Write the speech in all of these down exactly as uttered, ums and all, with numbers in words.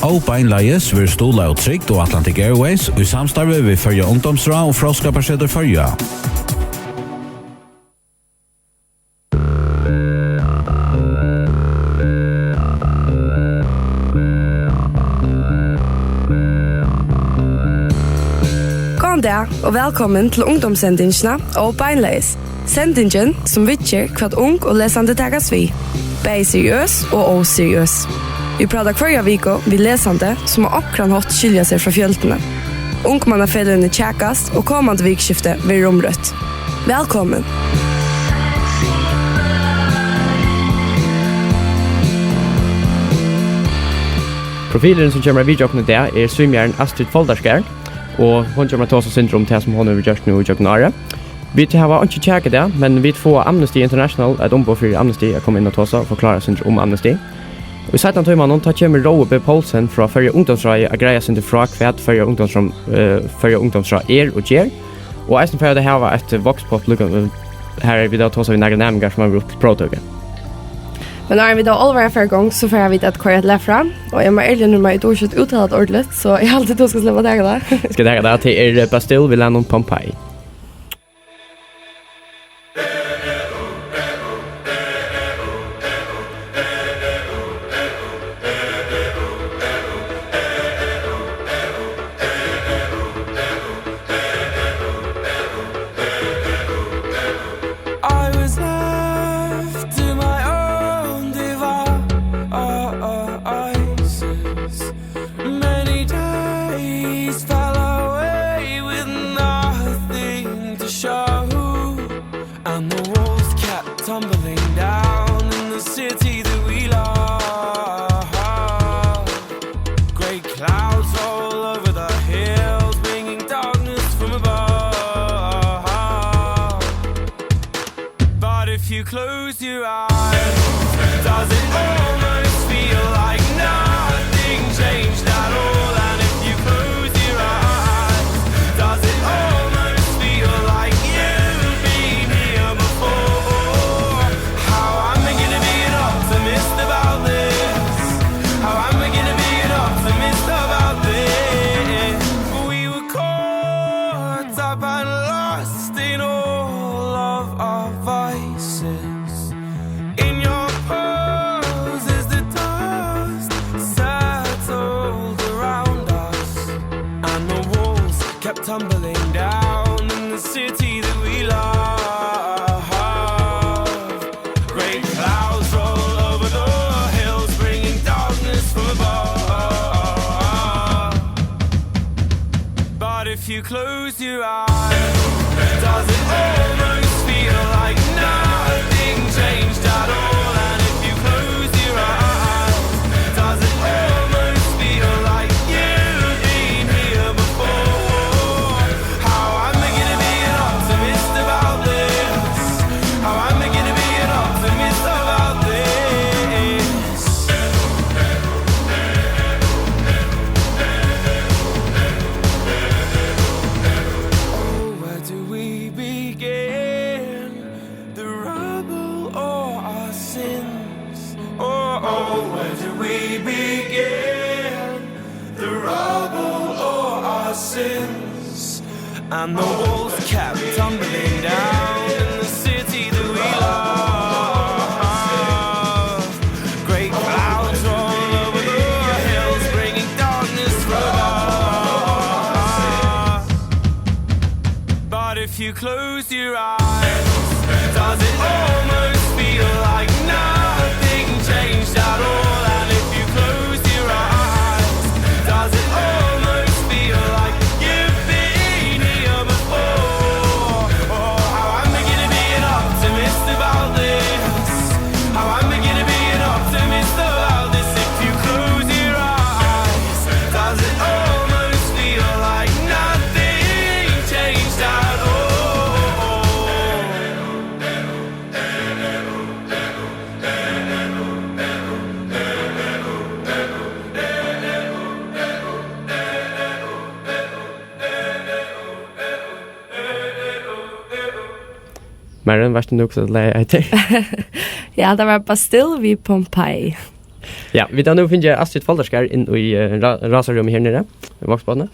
Ó beinleiðis verður stuðlað av Trygd og Atlantic Airways í samstarvi við Føroya Ungdómsráð og Fróðskaparsetur Føroya. Góðan dag og vælkomin til ungdómssendingina Ó beinleiðis. Sendingin, sum viðger, hvat ung og lesandi takast við, bæði seriøs og óseriøs. Vit práta hvørja viku við lesandi, sum á onkran hátt skilja seg frá fjøldini. Ungmannafeløgini kjakast, og komandi vikuskifti verður umrøtt. Vælkomin. Profilurin, sum kemur at vitja okkum í dag, er svimjarin Astrid Foldarskarð, og hon kemur at tosa eitt sindur um tað, sum hon hevur gjørt nú í gjøgnum árið. Vit hava einki kjak í dag, men vit fáa Amnesty International, eitt umboð fyri Amnesty, at koma inn og tosa og forklára eitt sindur um Amnesty. Í seinna tímanum, tá kemur Rói B. Poulsen frá Føroya Ungdómsráði at greiða eitt sindur frá, hvat Føroya Ungdómsrá-, eh, Føroya Ungdómsráð er og ger. Og eisini fara vit at hava eitt voxpop, líka, eh, har vit hava tosað við nakrar næmingar, sum hava brúkt próvtøku. Men áðrenn vit av álvara fara í gongd, so fara vit at koyra eitt lag fram. Og eg má ærliga innrømma, eg dugi ikki at úttala tað ordiligt, so eg haldi, tú skalt sleppa at taka tað. Skal eg taka tað? Tað er Bastille við lagnum Pompeii. I was left to my own devices. Many days fell away with nothing to show, and the walls kept tumbling down in the city that we love. Great clouds roll over the hills, bringing darkness from above. But if you close your eyes, does it almost feel like nothing changed at all? And if you close your eyes, does it almost feel like you've been here before? How am I gonna be an optimist about this? How am I gonna be an optimist about this? We were caught up and lost in all of our vices. In your poses, the dust settled around us, and the walls kept tumbling down in the city that we love. Great clouds roll over the hills, bringing darkness from above. But if you close your eyes, does it almost feel like nothing changed at all? And if you close your eyes, does it almost feel like you've been here before? How am I gonna be an optimist about this? How am I gonna be an optimist about this? Oh, where do we begin? The rubble or our sins? Oh, oh, where do we begin? The rubble or our sins? And the walls kept tumbling down in the city that we love. Great clouds roll over the hills, bringing darkness from above. But if you close your eyes, does it almost feel like nothing changed at all? And if you close your eyes, does it almost feel like you've been here before? Oh, how am I gonna be an optimist about this? How am I gonna be an optimist about this if you close your eyes? Does it almost feel like nothing changed at all? Maren, veitst tú nú, hvat lagið eitur? Ja, tað var Bastille við Pompeii. Ja, vit hava nú fingið Astrid Foldarskar inn í, eh, ra-, rasarúmið her niðri, í Vágsbotni.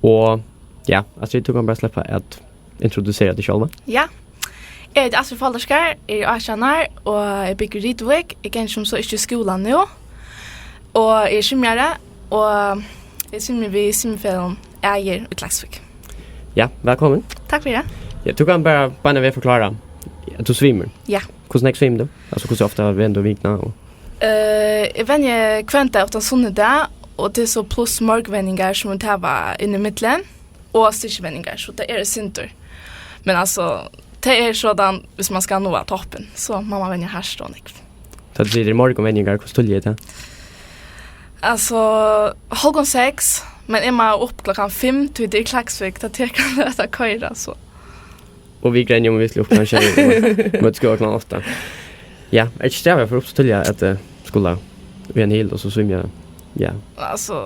Og ja, Astrid, tú kanst bara sleppa at introdusera teg sjálva. Ja. Eg eiti Astrid Foldarskar, eg eri átjan ár, og eg búgvi í Rituvík. Eg gangi sum so ikki í skúla nú. Og eg eri svimjari, og eg svimji við svimjifelagið Ægir í Klaksvík. Ja, vælkomin. Takk fyri. Ja, tú kanst bara beinanvegin forklára, at tú svimur. Ja. Hvussu nógv svimur tú? Altso, hvussu ofta venur tú vikuna? Og Eh, eg venji hvønn dag uttan sunnudag, og tað er so pluss morgunvenjingar, sum vit hava inn í millum, og styrkivenjingar, so tað er eitt sindur. Men altso, tað er soleiðis, viss man skal náa toppin, so má man venja hart og nógv. Tá tú sigur morgunvenjingar, hvussu tíðliga er tað? Altso, hálvgum seks, men eg má upp klokkan fimm, tí tað er Klaksvík, tað tekur eitt løtu at koyra, so. Og vit grenja um, vit skulu upp klokkan sjey og møta skúla klokkan átta. Ja, er ikki strævið at fara upp so tíðliga at, eh, skula í ein hil og so svimja? Ja. Altso,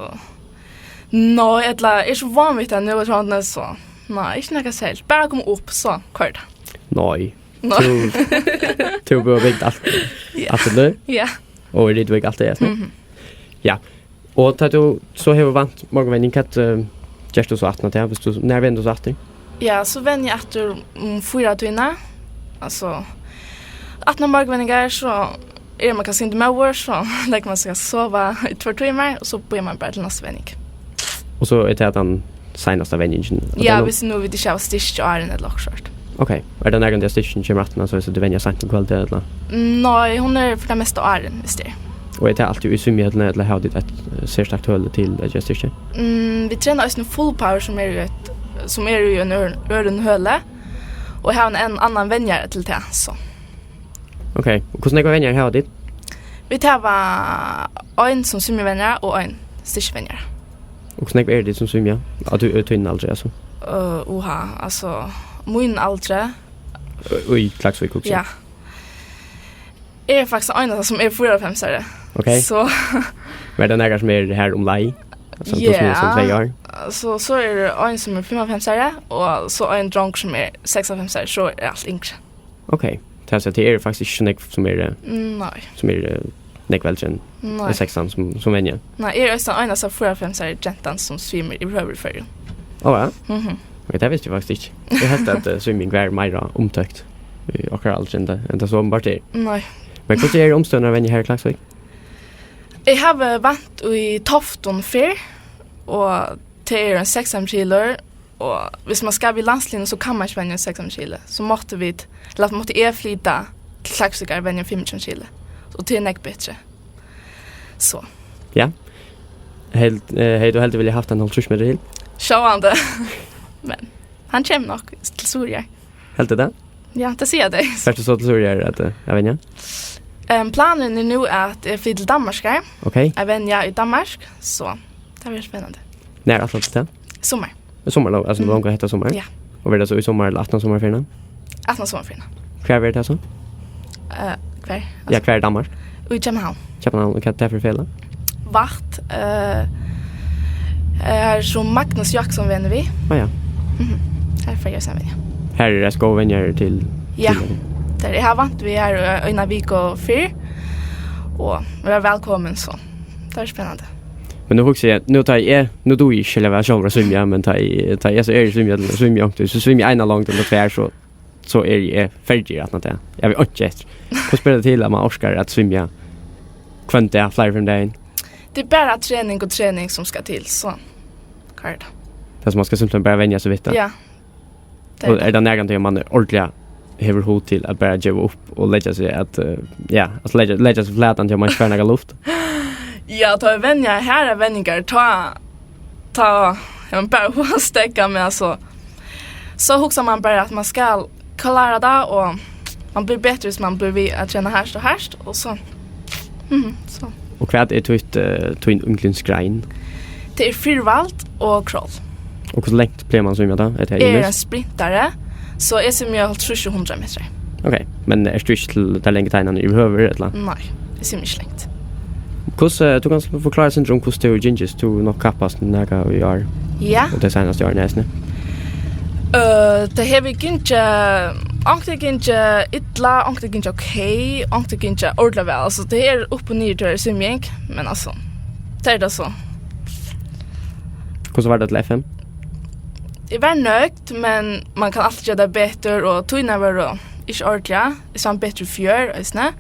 nei, ella, eg eri so van við tað nú, at tað er so. Nei, ikki nakað serligt. Bara koma upp, so koyr tað. Nei. Nei. Tú, tú búði í bygd alt, Ja. alt tað nú? Ja. Og í Rituvík alt tað, ja. Mhm. Ja. Og tá tú so hevur vant morgunvenjing, hvat, eh, gert tú so aftan á tað? Viss tú, nær venur tú so aftur? Ja, so venji eg aftur um fýra tíðina. Altso, aftan á morgunvenjingar, so er man kanska sindur móður, so leggur man seg at sova í tveir tímar, og so bíðar man bara til næstu venjing. Og so er tað tann seinasta venjingin? Og Ja, tað er nú viss nú vit ikki hava styrki áðrenn ella okkurt. Ok, er tað nakrantíð, at styrkin kemur aftur, so viss tú venjir seint um kvøldið, ella? Nei, hon er fyri tað mesta áðrenn, viss tað er. Og er tað altíð í svimjihøllini, ella hava tit eitt, eh, serstakt høli til at gera styrki? Mm, vit trena eisini full power, sum er í eitt, sum er í ein ør-, øðrum høli, og hava ein annan venjara til tað, so. Ok, og hvussu nógvar venjarar hava tit? Vit hava ein sum svimjivenjara og ein styrkivenjara. Og hvussu nógv eru tit sum svimja? Á tí-, á tínum aldri, altso? Øh, uha, altso, mín aldri. Í Klaksvík, hugsi eg. Ja. Eg eri faktiskt ein av teimum sum er fýraoghálvfemsari. Ok. So. Men er tað nakar sum er her umleið? Sum tú svimur sum tvey ár? Ja. So, so er ein sum er fimmoghálvfemsari, og so ein drongur sum er seksoghálvfemsari, so er alt yngri. Ok. Tað vil siga, tað eru faktiskt ikki so nógv sum eru, Nei. sum eru, eh, nógv eldri enn Nei. sekstan sum, sum venja. Nei, eg eri eisini einasta fýraoghálvfemsari gentan sum svimur yvirhøvur í Føroyum. Á, ja? Mhm. Ok, tað visti eg faktiskt ikki. Eg helt at, eh, svimjing var meira umtókt í okkara aldri enn tað, enn tað so openbart er. Nei. Men hvussu eru umstøðurnar at venja her í Klaksvík? Eg havi vant í toftum fyrr, og tað er ein sekstan kilur, og viss man skal við landsliðnum, so kann man ikki venja sekstan kilo. So máttu vit, ella máttu eg flyta til Klaksvíkar og venja fimmogtjúgu kilo. Og tað er nógv betri. So. Ja. Hevði, eh, hevði tú heldur viljað havt ein hálvtrýss metra til? Sjálvandi. Men hann kemur nokk til Suðuroyar. Heldur tað? Ja, tað siga tey. Fert tú so til Suðuroyar at, eh, at venja? Ehm, planurin er nú, at eg flyti til Danmarkar. Ok. At venja í Danmark, so tað verður spennandi. Nær ætlar tú til tað? Summar. Í summar, lo-, altso, Mm. longu hetta summar? Ja. Og verður tað so í summar ella aftan á summarferiuna? Aftan á summarferiuna. Hvar verður tað so? Eh, hvar? Ja, hvar er Danmark? Í København. København, og hvat er tað fyri felag? Vagt, eh, er sum Magnus Jakobsen venur við. Á, ja. Mhm. Har fari eg saman, ja. Har eru rætt góðir venjarar til, Ja. til tað. Eg havi vant við har, eh, eina viku fyrr, og vera vælkomin, so tað er spennandi. Men nú hugsi eg, nú tá eg, nú dugi eg ikki at vera sjálvur at svimja, men tá eg, tá eg so eri í svimjihøllini og svimji onkuntíð, so svimji eg eina longd ella tvær, so, so eri eg ferdigur aftan á tað. Eg havi einki eftir. Hvussu ber tað til, at man orkar at svimja hvønn dag, fleiri, fimm dagar? Tað er bara trening og trening sum skal til, so hvat er tað? Tað sum man skal simpelthen bara venja seg við tað? Ja. Tað er Og er tað nakrantíð, at man ordiliga hevur hug til at bara geva upp og leggja seg at, eh, ja, altso leggja, leggja seg flatan til man ikki fær nakra luft? Ja, tá eg venji harðar venjingar, tá, tá hevur man bara hug at steðga, men altso, so hugsar man bara, at man skal klára tað, og man blívur betri, viss man blívur við at trena hart og hart, og so, mhm, so. Og hvat er títt, eh, tín yndlingsgrein? Tað er firvald og crawl. Og hvussu langt plagar man at svimja tá? Er tað Eg eri ymiskt? ein sprintari, so eg svimji hálvtrýss og hundrað metrar. Ok, men ert tú ikki til tær langu teinar yvirhøvur, ella? Nei, eg svimji ikki langt. Hvussu, eh, tú kanst forklára eitt sindur um hvussu tað hevur gingist, tú hevur nokk kappast nakað í ár. Ja. Og tey seinastu árini eisini. Øh, tað hevur gingið Ongt er gingið illa, ongt er gingið ok, ongt er gingið ordiliga væl. Altso, tað er upp og niður til svimjing, men altso, tað er tað so. Hvussu var tað til F M? Eg var nøgd, men man kann altíð gera tað betur, og tíðirnar vóru ikki ordiliga. Eg svamp betur í fjør, eisini.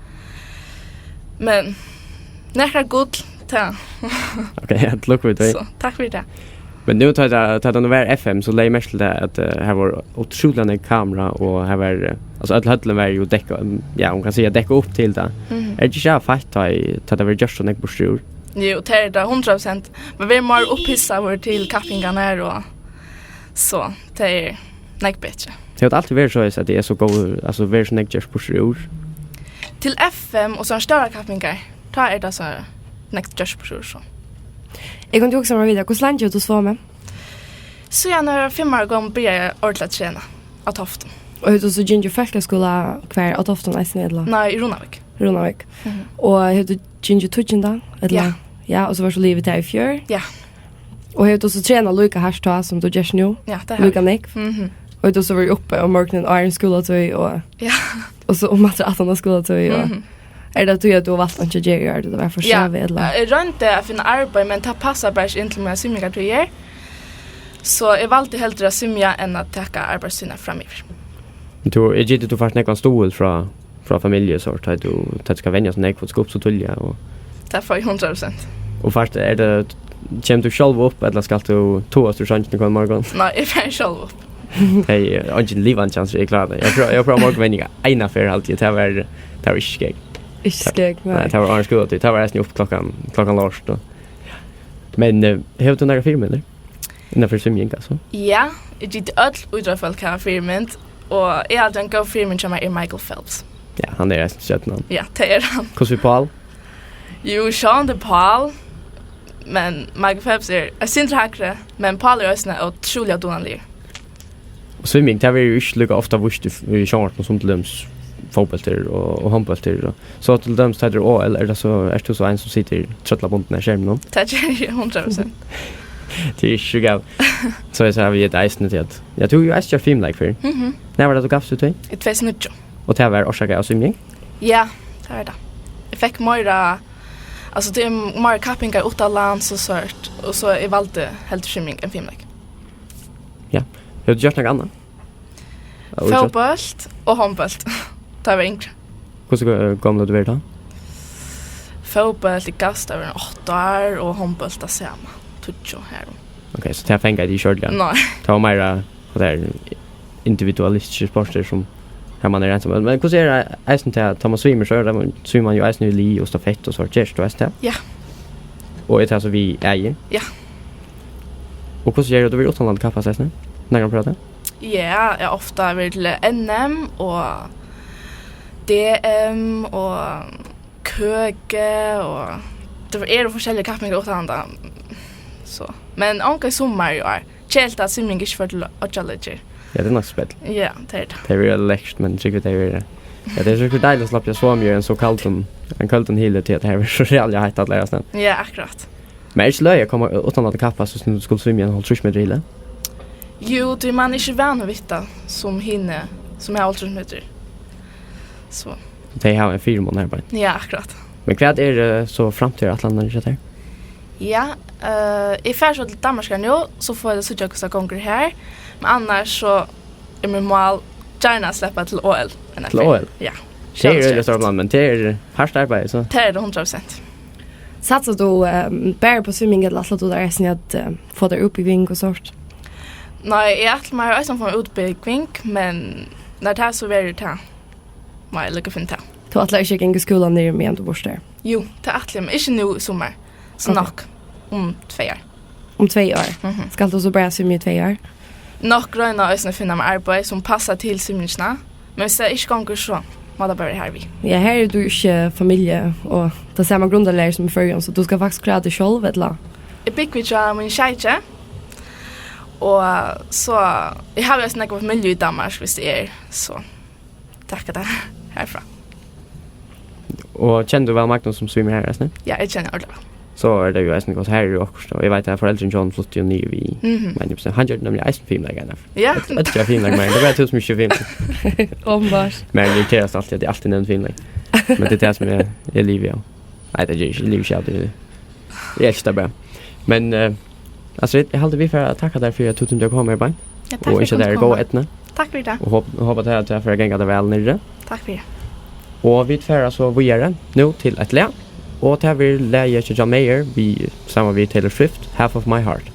Men nakrar gull, tað. Ok, ja, til lukku við tí. So, takk fyri tað. Men nú, tá tað, tá tað nú var F M, so legði eg merki til tað, at, eh, her var ótrúliga nógv kamera, og her var, eh, altso, øll høllin var jo dekka, mm, ja, man kann siga, dekka upp til tað. Mhm. Er tað ikki feitt, tá í, tá tað verður gjørt so nógv burturúr? Jú, tað er tað, hundrað prosent. Man verður meira upphissaður til kappingarnar, og so, tað er nógv betri. Tað hevur altíð verið so, at tað er so góð, altso, verður so nógv gjørt burturúr. Til F M og sovorðnar stórar kappingar, tá er tað so nógv gjørt burturúr, so. Eg kundi hugsað mær at vita, hvussu leingi hevur tú svomið? Síðan eg var fimm ára gomul, byrjaði eg ordiliga at trena á Toftum. Og hevur tú so gingið fólkaskúla hvar á Toftum eisini, ella? Nei, í Runavík. Runavík. Mhm. Og hevur tú gingið tíggjunda, ella? Ja. Ja, og so vart tú liðug við tað í fjør? Ja. Og hevur tú so trenað líka hart tá sum tú gert nú? Ja, tað havi eg. Líka nógv? Mhm. Og hevur tú so verið uppi um morgunin áðrenn skúlatíð og, ja, og so um aftur aftan á skúlatíð og, mhm, er tað tí at tú hevur valt einki at gera í ár, tí tað var for, ja, strævið, ella? Eg royndi at finna arbeiði, men tað passar bara ikki inn til mínar svimjingartíðir. So eg valdi heldur at svimja enn at taka arbeiðstíðina framyvir. Men tú, eg giti, tú fært nógvan stuðul frá, frá familju, so tá tú, tá tú skal venja so nógv, og tú skal upp so tíðliga, og... Tað fái eg hundrað prosent. Og fært, er tað, kemur tú sjálv upp, ella skalt tú toast úr songini hvønn morgun? Nei, eg fari sjálv upp. Hey, eingin livandi chance, eg klári tað. Eg prøv-, eg prøvi morgunvenjingar eina ferð, haldi eg. Tað var, tað var ikki skeg. Ikki skeg, nei. Nei, tað var áðrenn skúlatíð. Tað var eisini upp klokkan, klokkan lort, og... Men, eh, hevur tú nakrar fyrimyndir? Innanfyri svimjing, altso? Ja, eg giti, øll ítróttafólk hava fyrimynd, og eg haldi, ein góð fyrimynd hjá mær er Michael Phelps. Ja, hann er eisini stjørnan. Ja, tað er hann. Hvussu við Paul? Jú, sjálvandi Paul, men Michael Phelps er eitt sindur hægri, men Paul er eisini ótrúliga dugnaligur. Og svimjing, tað verður jo ikki líka ofta víst í, í sjónvarpinum sum til dømis fótbóltur og, og hondbóltur og so. Til dømis, tá tað er O L, er tað so, ert tú so ein sum situr trøllabundin av skerminum? Tað geri eg hundrað prosent. Tað er ikki so galið. So eg sá, vit eisini til at, ja, tú hevur jo eisini gjørt fimleik fyrr. Mhm. Nær var tað, tú gavst út í? Í tvey túsund og níggju. Og tað var orsakað av svimjing? Ja, tað var tað. Eg fekk meira, altso, tað er meira kappingar uttanlands og sovorðið, og so eg valdi heldur svimjing enn fimleik. Ja. Hevur tú gjørt nakað annað? Av ítrótt? Fótbólt og hondbólt. Tá eg var yngri. Hvussu gø-, gomul hevur tú verið tá? Fótbólt, eg gavst, tá var eg átta ár, og hondbólt tað sama. Tíggju her. Ok, so tað fangaði teg ikki ordiliga? Nei. Tað var meira, hvat er, individualistiskir sportir sum, har man er einsamallur. Men hvussu er tað eisini tað, tá man svimur, so er tað, man, svimur man jo eisini í lið og stafett og so, ger tú eisini tað? Ja. Og er tað so við ægir? Ja. Og hvussu ger tú, tú verður uttanlands kappast eisini? Nakran prøvd tað? Ja, eg havi ofta verið til N M og D M og køku og tað eru forskelligar kappingar uttanlands. So. Men onga í summar í ár. Keðiligt at svimjing ikki fer til Oyggjarleikin. Ja, tað er nokk spell. Ja, tað er tað. Tað verður lekt, men trúgvi tað verður. Ja, tað er so deiligt at sleppa at svimja í ein so kaldan, ein kaldan hylur, tí at tað verður so ræðuliga heitt alla aðrastaðni. Ja, akkurát. Men er ikki løgið at koma uttanlands at kappast, sum tú skuldi svimja í ein hálvtrýss metra hyli? Jú, tí man er ikki vanur við tað, sum hini, sum hava hálvtrýss metrar. So. Tey hava ein fyrimun her beint. Ja, akkurát. Men hvat er, eh, so framtíðarætlanirnar hjá tær? Ja, eh, eg fari so til Danmarkar nú, so fái eg at síggja, hvussu tað gongur her. Men annars so er mítt mál gjarna at sleppa til O L. Til O L? Ja. Tað er øgiliga stórt plan, men tað er hart arbeiði, so. Tað er tað hundrað prosent. Satsar tú, eh, bara upp á svimjing, ella ætlar tú tær eisini at, eh, fáa tær útbúgving og sovorðið? Nei, eg ætli mær eisini at fáa mær útbúgving, men nær tað so verður, tað má eg líka finna út av. Tú ætlar ikki at ganga í skúla niðri meðan tú býrt har? Jú, tað ætli eg, men ikki nú í summar. So, ok, nokk um tvey ár. Um tvey ár? Mhm. Skalt tú so bara svimja í tvey ár? Nokk royna eisini at finna mær arbeiði sum passar til svimjingina, men viss tað ikki gongur, so má tað bara vera harvið. Ja, her hevur tú ikki familju og tað sama grundarlagið sum í Føroyum, so tú skalt faktiskt klára teg sjálv, ella? Eg búgvi hjá mínum sjeiki, og so, eg havi eisini nógva familju í Danmark, viss tað er, so. Takk at tað herfrá. Og kennir tú væl Magnus, sum svimur her eisini? Ja, eg kenni ordiliga væl. So er tað jú eisini gott, her er jú okkurt, og eg veit at foreldrini hjá honum fluttu jú niður við, Mhm. men hann gjørdi nemliga eisini filmleikararnar. Ja. Øll, øll gera filmleik, men tað var tú sum ikki er film. Openbart. Men eg irriterast altíð, at eg altíð nevni filmleik. Men tað er tað sum eg, eg livi av. Nei, tað ger eg ikki, eg livi ikki av tí. Eg elski tað bara. Men, eh, altso, eg, eg haldi, vit fara at takka tær fyri, at tú tímdi at koma her beint. Ja, takk fyri at eg kom. Og ynskja tær góða eydnu. Takk fyri tað. Og håp-, håpa tær, at tað fer at ganga tær væl niðri. Takk fyri. Og vit fara so víðari nú til eitt lag, og tað verður lagið hjá John Mayer við, saman við Taylor Swift, Half of My Heart.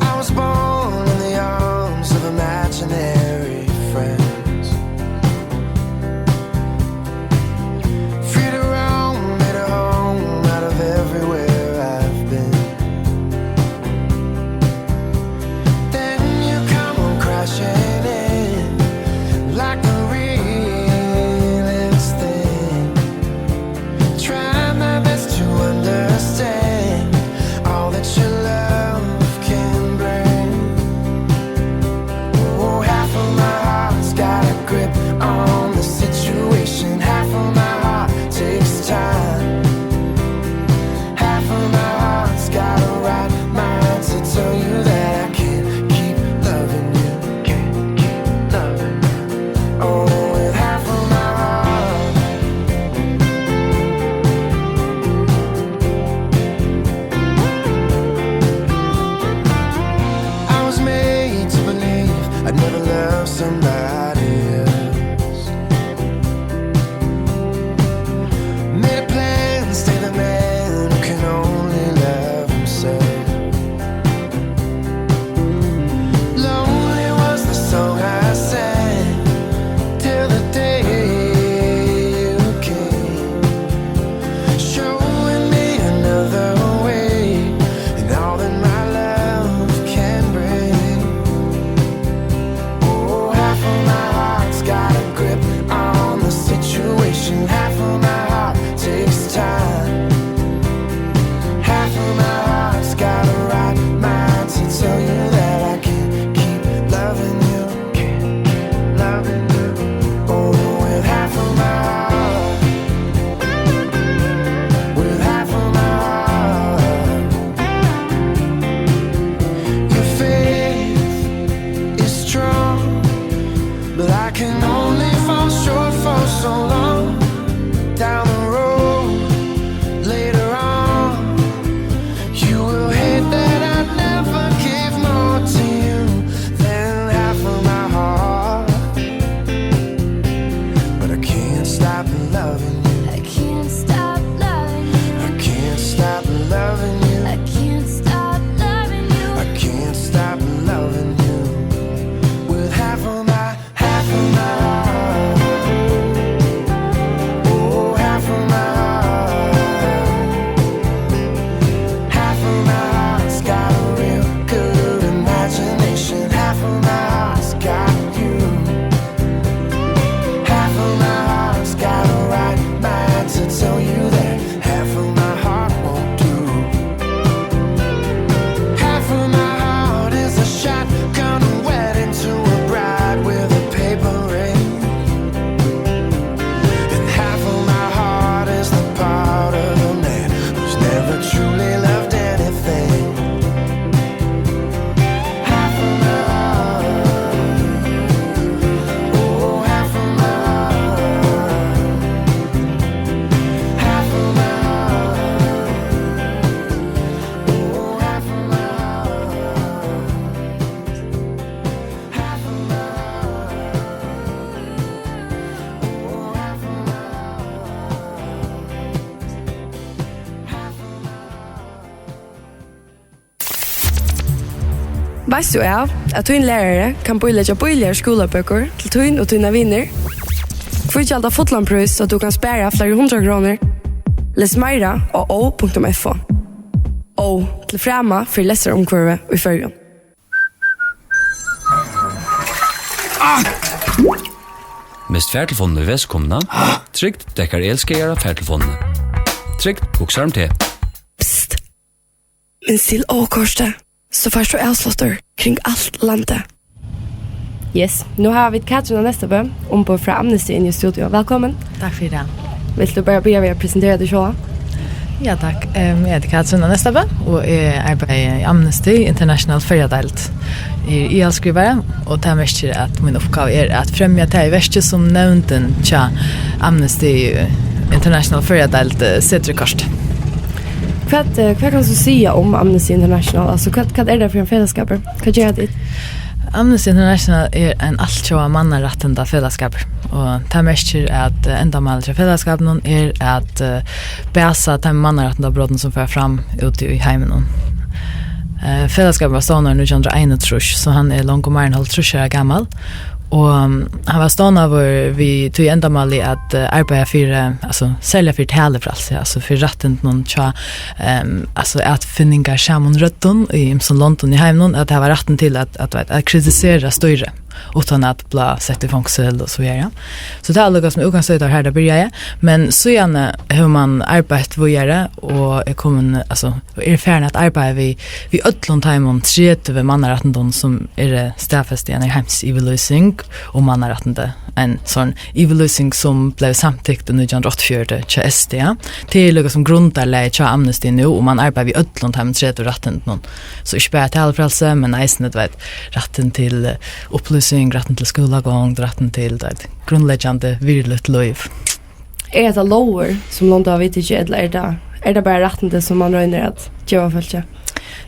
I was born in the arms of imaginary friends. Free to roam, made a home out of everywhere I've been. Then you come on crashing in like the realest thing. Try my best to understand all that your love can bring. Oh, half of my heart's got a grip on the situation. Half of my heart takes time. Half of my heart's got a right mind to tell you that I can't keep loving you. Can't keep loving you. Oh, with half of my heart. I was made to believe I'd never love somebody else. Made a plan, stay the man who can only love himself. Lonely was the song I sang till the day you came, showing me another way and all that my love can bring. Oh, half of my heart's got a grip on the situation. Half of my heart takes time. Half of my heart's got a right mind to tell you that I can't keep loving you. Can't keep loving you. Oh, with half of my heart. With half of my heart. Your faith is strong, but I can only fall short for so long. Down the road, later on, you will hate that I never gave more to you than half of my heart. But I can't stop loving you. I can't stop loving you. I can't stop loving you. I can't stop loving you. I can't stop loving you. With half of my, half of my heart. Oh, half of my heart. Half of my heart's got a real good imagination. Half of my heart's got you. Half of my heart's got a right mind to tell you that half of my heart won't do. Half of my heart is a shotgun wedding to a bride with a paper ring. And half of my heart is the part of a man who's never truly loved anything. Half of my heart. Oh, half of my heart. Half of my heart. Oh, half of my heart. Half of my heart. Oh, half of my heart. Half of my heart. Veitst tú av, at tín lærari kann bíleggja bíligar skúlabøkur til tín og tínar vinir? Hví gjalda fullan prís, so at tú kann spara fleiri hundrað krónur? Les meira á ó punktum f o. Ó, til frama fyri lestrarumhvørvið í Føroyum. Mist fartelefonina í vesikummuna? Trygd dekkar elskaðar av fartelefonini. Trygd hugsar um teg. Psst! Minst til ókortið, so fært tú avsláttur kring alt landið. Yes, nú hava vit Katrin á Neystabø, umboð frá Amnesty, inn í studio. Vælkomin. Takk fyri tað. Vilt tú bara byrja við at presentera teg sjálva? Ja, takk. Ehm, eg heiti Katrin á Neystabø, og eg arbeiði í Amnesty International Føroyadeild. Eg eri aðalskrivari, og tað merkir, at mín uppgáva er at fremja tað í verki, sum nevndin hjá Amnesty International Føroyadeild, eh, setur í kort. Hvat, eh, hvat kanst tú siga um Amnesty International? Altso, hvat, hvat er tað fyri ein felagsskapur? Hvat gera tit? Amnesty International er ein altjóða mannarættindafelagsskapur, og tað merkir, at, eh, endamálið hjá felagsskapinum er at, eh, basa teimum mannarættindabrotum, sum fara fram úti í heiminum. Eh, felagsskapurin var stovnaður nítjan hundrað og einogtrýss, so hann er longu meir enn hálvtrýss ára gamal. Og, um, hann var stovnaður við tí endamáli at, eh, arbeiða fyri, altso, serliga fyri talufrælsi, altso, fyri rættindunum hjá, ehm, altso, atfinningarsamum røddum í ymsum londum í heiminum, at hava rættin til at, at, at, at kritisera stýrið, uttan at blíva sett í fongsul og so víðari. So tað er líka sum útgangsstøðið, har tað byrjaði, men síðani hevur mann arbeitt víðari og er komin, altso, og er farin at arbeiða við, við øllum teimum tretivu mannarættindum, sum eru staðfest í eini heimsyvirlýsing um mannarættindi, ein sånn yvirlýsing, sum bleiv samtykt í nítjan hundrað og áttaogfjøruti hjá S D, ja. Tað er líka sum grundarlagið hjá Amnesty nú, og mann arbeiðir við øllum teimum tretivu rættindunum. So ikki bara talufrælsi, men eisini, tú veit, rættin til, eh, upplýsing, rættin til skúlagongd, rættin til, tú veit, grundleggjandi virðiligt lív. Er hetta lógir, sum londið hava viðtikið, ella er tað, er tað bara rættindi, sum mann roynir at geva fólki?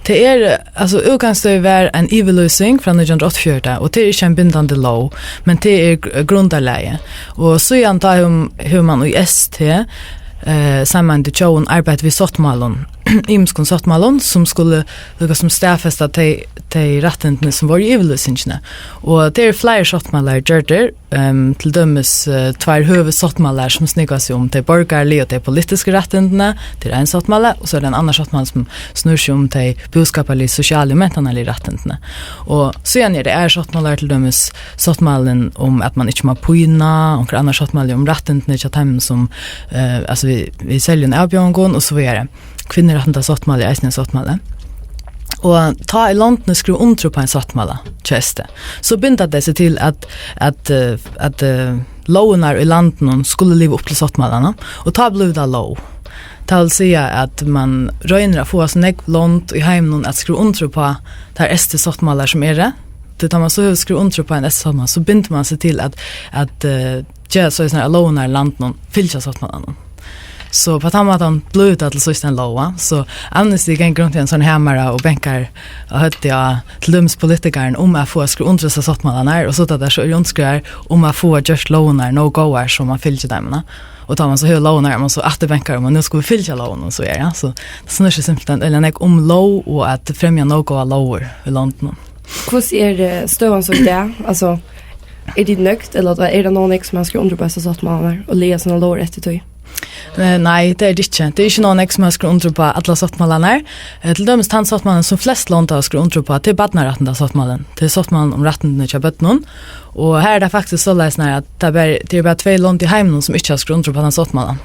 Tað er, altso, útgangsstøðið var ein yvirlýsing frá nítjan hundrað og áttaogfjøruti, og tað er ikki ein bindandi lóg, men tað er gr-, grundarlagið. Og síðan tá hevur, hevur mann í S T, eh, saman við tjóðum arbeitt við sáttmálum, ymiskum sáttmálum, sum skulu líka sum staðfesta tey, tey rættindini, sum vóru í yvirlýsingini. Og tað eru fleiri sáttmálar gjørdir, ehm, til dømis, eh, tveir høvuðssáttmálar, sum snúgva seg um tey borgarligu og tey politisku rættindini. Tað er ein sáttmáli, og so er tað ein annar sáttmáli, sum snýr seg um tey búskaparligu, sosialu og mentanarligu rættindini. Og síðan eru tað aðrir sáttmálar, til dømis sáttmálin um, at mann ikki má pína, og onkur annar sáttmáli um rættindini hjá teimum, sum, eh, altso, við, við serligum avbjóðingum og so víðari. Kvinnurættindasáttmáli er eisini ein sáttmáli. Og tá ið londini skriva undir upp á ein sáttmála hjá S T, so binda tey seg til, at, at, eh, at, eh, lógirnar í landinum skulu liva upp til sáttmálarnar, og tá blívur tað lóg. Tað vil siga, at mann roynir at fáa so nógv lond í heiminum at skriva undir upp á tær S T-sáttmálar sum eru. Tí tá mann so hevur skrivað undir upp á ein S T-sáttmála, so bindur mann seg til at, at, eh, gera soleiðis, at lógirnar í landinum fylgja sáttmálanum. So á tann mátan blívur tað til síðst ein lóg, va? So Amnesty gongur runt við ein sånn hamara og bankar á høvdið á til dømis politikaran um at fáa skrivað undir hesar sáttmálarnar, og so tá teir so eru undirskrivaðir, um at fáa gjørt lógirnar nóg góðar, so mann fylgir teimum, va? Og tá mann so hevur lógirnar, er mann so aftur bankar um at nú skulu vit fylgja lógunum, so er, ja. So tað snýr seg simpelthen, ella, nógv um lóg og at fremja nóg góðar lógir í londunum. Hvussu er, eh, støðan so í dag? Altso, eru tit nøgd, ella er tað nóg nógv, sum hava skrivað undir upp á hesar sáttmálarnar og laga sínar lógir eftir tí? Eh, nei, tað er tað ikki. Tað er ikki nóg nógv, sum hava skrivað undir upp á allar sáttmálarnar. Eh, til dømis tann sáttmálan, sum flest lond hava skrivað undir upp á, tað er barnarættindasáttmálin. Tað er sáttmálin um rættindini hjá børnum. Og har er tað faktiskt soleiðis, nær at tað er bara, tað er bara tvey lond í heiminum, sum ikki hava skrivað undir upp á tann sáttmálan.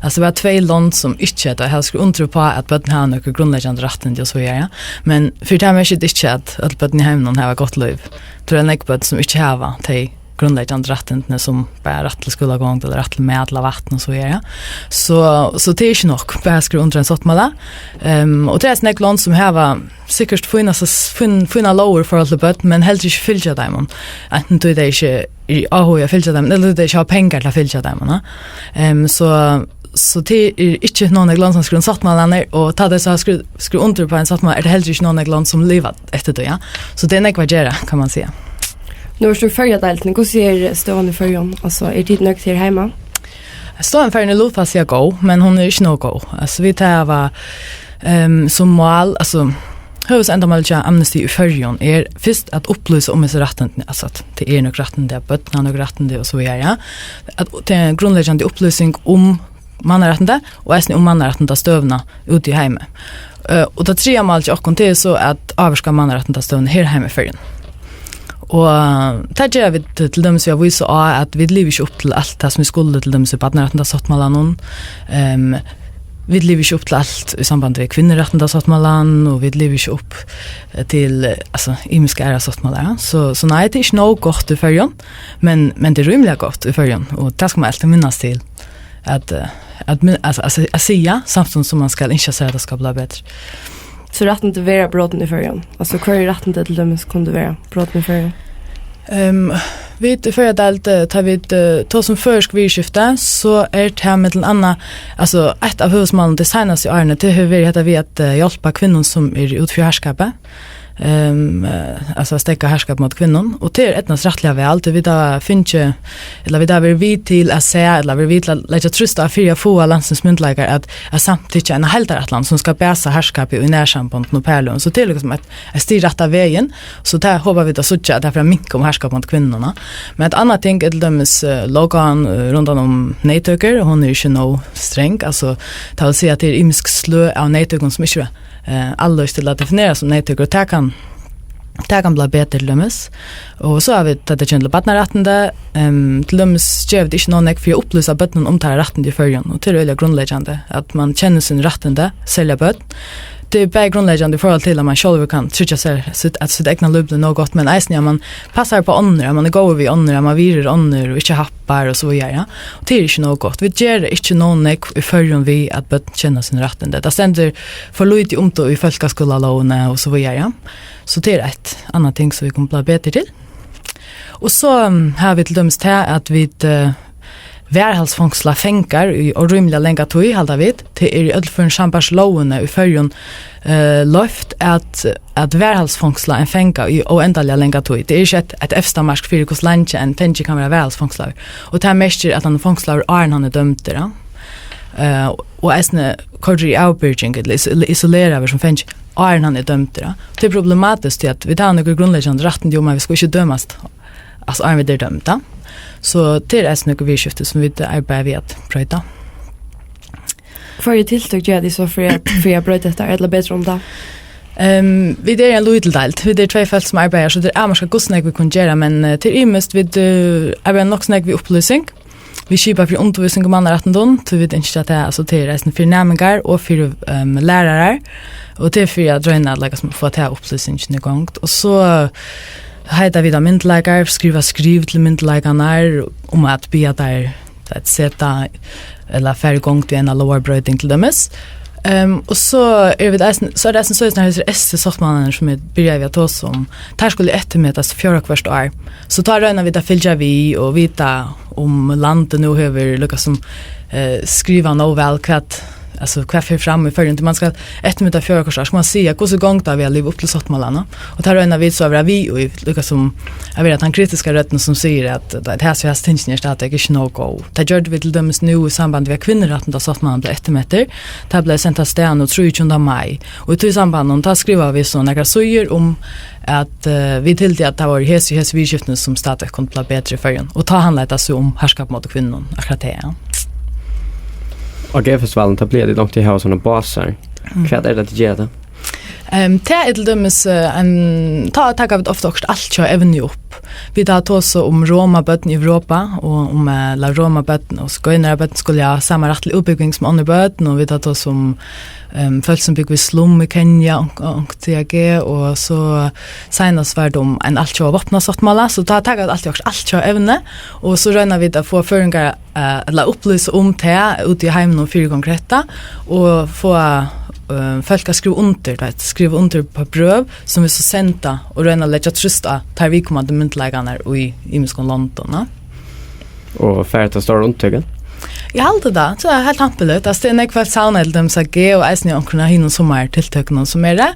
Altso, bara tvey lond, sum ikki, tá, hava skrivað undir upp á, at børn hava nøkur grundleggjandi rættindi og so víðari. Men fyri tað merkir tað ikki, at øll børn í heiminum hava gott lív. Tað eru nógv børn, sum ikki hava tey grundleggjandi rættindini, sum bara rætt til skúlagongd ella rætt til mat ella vatn og so víðari. So, so tað er ikki nokk bara at skriva undir ein sáttmála. Ehm, og tað eru nógv lond, sum hava sikkurt fínasta s-, fín-, fínar lógir í forhold til børn, men heldur ikki fylgja teimum. Antin tí tey ikki eru áhugað í at fylgja teimum, ella tí tey ikki hava pengar til at fylgja teimum, va? Ehm, so, so tað er ikki nóg nógv lond, sum skriva undir sáttmálarnar, og tá tey so hava skriv-, skrivað undir upp á ein sáttmála, er tað heldur ikki nóg nógv lond, sum liva eftir tí, ja. So tað er nógv at gera, kann man siga. Nú ert tú í Føroyadeildini. Hvussu er støðan í Føroyum? Altso, eru tit nøgd her heima? Støðan í Føroyum er lutfalsliga góð, men hon er ikki nóg góð. Altso, vit hava, ehm, sum mál, altso, høvuðsendamálið hjá Amnesty í Føroyum er fyrst at upplýsa um hesi rættindini, altso, at tað eru nøkur rættindi, at børn hava nøkur rættindi og so víðari, ja. At tað er grundleggjandi upplýsing um mannarættindi og eisini um mannarættindastøðuna úti í heimi. Eh, og tað triðja málið hjá okkum, tað er so at ávirka mannarættindastøðuna her heima í Føroyum. Og tað gera vit til dømis við at vísa á, at vit liva ikki upp til alt tað, sum vit skulu, til dømis í barnarættindasáttmálanum. Ehm, vit liva ikki upp til alt í samband við kvinnurættindasáttmálan, og vit liva ikki upp, eh, til, eh, altso, ymiskar aðrar sáttmálar, ja. So, so nei, tað er ikki nóg gott í Føroyum, men, men tað er rímiliga gott í Føroyum, og tað skal man altíð minnast til, at, eh, at min-, altso, at, at siga, samstundis sum man skal ynskja sær, at tað skal blíva betri. So rættindi verða brotin í Føroyum? Altso, hvørji rættindi til dømis kundu verða brotin í Føroyum? Ehm, vit í Føroyadeild, eh, tá vit, eh, tosa um føroysk viðurskifti, so er tað millum annað, altso, eitt av høvuðsmálunum tey seinastu árini, tað hevur verið hetta við at, eh, hjálpa kvinnum sum eru úti fyri harðskapi. Ehm, eh, altso, at steðga harðskapi móti kvinnum, og tað er eydnast rættiliga væl, tí vit hava fingið, ella vit hava verið við til at siga, ella verið við til at leggja trýst á fyri at fáa landsins myndugleikar at, at samtykkja eina heildarætlan sum skal basa harðskapi í nærsambondum og parløgum. So tað er líkasum eitt, eitt stig rætta vegin, so tað hopa vit at síggja, at tað fer at minka um harðskap móti kvinnum. Men eitt annað ting er til dømis, eh, lóggávan, eh, rundan um neyðtøkur, hon er ikki nóg strong, altso, tað vil siga, at tað er ymisk sløg av neyðtøkum sum ikki eru, eh, allíkt til at definerast sum neyðtøkur, og tað kann, tað kann blíva betri til dømis. Og so hava vit, tá tað kemur til barnarættindi, ehm, til dømis gera vit ikki nóg nógv fyri at upplýsa børnum um teirra rættindi í Føroyum, og tað er øgiliga grundleggjandi, at man kennir síni rættindi, serliga børn. Tað er bæði grundleggjandi í forhold til, at man sjálvur kann tryggja sær sítt, at sítt egna lív blívur nóg gott, men eisini, at man passar upp á onnur, at man er góður við onnur, at man virðir onnur og ikki happar og so víðari, ja. Og tað er ikki nóg gott. Vit gera ikki nóg nógv í Føroyum við, at børn kenna síni rættindi. Tað stendur for lítið um tað í fólkaskúlalógini og so víðari, ja. So tað er eitt annað ting, sum vit kunnu blíva betri til. Og so, um, hava vit til dømis tað, at vit, eh, varðhaldsfongsla fangar í órímiliga langa tíð, halda vit. Tað er í øllum førum sambært lógini í Føroyum, eh, loyvt at, at varðhaldsfongsla ein fanga í óendaliga langa tíð. Tað er ikki eitt, eitt evsta mark fyri, hvussu leingi ein fangi kann vera varðhaldsfongslaður. Og tað merkir, at hann er fongslaður, áðrenn hann er dømdur, ja. Eh, og eisini koyrdur í avbyrging, ella iso-, ella isoleraður sum fangi, áðrenn hann er dømdur, ja. Tað er problematiskt, tí at vit hava nøkur grundleggjandi rættindi um, at vit skulu ikki dømast, altso, áðrenn vit eru dømd, ja. So tað er eisini nøkur viðurskifti, sum vit arbeiða við at broyta. Hvørji tiltøk gera tit so fyri at, fyri at broyta hetta, ella betra um tað? Ehm, vit eru ein lítil deild. Vit eru tvey fólk, sum arbeiða, so tað er avmarkað, hvussu nógv vit kunnu gera, men, eh, tað er ymiskt, vit, eh, arbeiða nokk so nógv við upplýsing. Vit skipa fyri undirvísing um mannarættindum, tí vit ynskja, at tað, altso, tað er eisini fyri næmingar og fyri, ehm, lærarar, og tað er fyri at royna at, like, sum, fáa ta upplýsingina í gongd. Og so heita vit á myndugleikar, skriva skriv til myndugleikarnar um at biðja teir, at seta ella fara í gongd við eina lógarbroyting til dømis. Ehm, og so eru vit eisini, so er tað eisini soleiðis, nær hesir S T sáttmálarnir, sum eg byrjaði við at tosa um, teir skulu eftirmetast fjórða hvørt ár. So tá royna vit at fylgja við og vita, um landið nú hevur, líkasum, eh, skrivað nóg væl, hvat, altso, hvat fer fram í Føroyum. Tí man skal eftirmeta fjórða hvørt ár, skal man siga, hvussu gongur tað við at liva upp til sáttmálarnar. Og tá royna vit so at vera við, og líkasum at vera tann kritiska røddin, sum sigur, at, at hasi, hasi tingini eru stadigvæk ikki nóg góð. Tað gjørdu vit til dømis nú í samband við, at kvinnurættindasáttmálin bleiv eftirmettur. Tað bleiv sent av stað nú trýogtjúgunda mai. Og í tí sambandinum, tá skrivaðu vit so nakrar síður um, at, eh, vit hildu, at tað vóru hesi, hesi viðurskiftini, sum stadigvæk kundu blíva betri í Føroyum. Og tá handlaði tað so um harðskap móti kvinnum, akkurát tað, ja. Á G-festivalin, tá plaga tit onkuntíð at hava sovorðnar básar. Mm. Hvat er tað, tit gera tá? Ehm, tað er til dømis, eh, ein, tá taka vit ofta okkurt altjóða evni upp. Vit hava tosað um romabørn í Europa, og um, eh, ella romabørn og sigøynarabørn skulu hava sama rætt til útbúgving sum onnur børn, og vit hava tosað um, ehm, fólk sum búgva í slum í Kenya, onk-, onkuntíð, og so seinast var tað um ein altjóða vápnasáttmála, so tá taka vit altíð okkurt altjóða evni, og so royna vit at fáa føroyingar, eh, ella upplýsa um tað úti í heiminum, fyri gongur hetta, og fáa, eh, fólk at skriva undir, tú veit, skriva undir á brøv, sum vit so senda og royna at leggja trýst á teir viðkomandi myndugleikarnar í ymiskum londum, ja. Og fær hetta stóra undirtøku? Eg haldi tað. So er heilt hampiligt. Altso, tað er nógv fólk savna til dømis á G og eisini onkrum av hinum summartiltøkunum sum eru.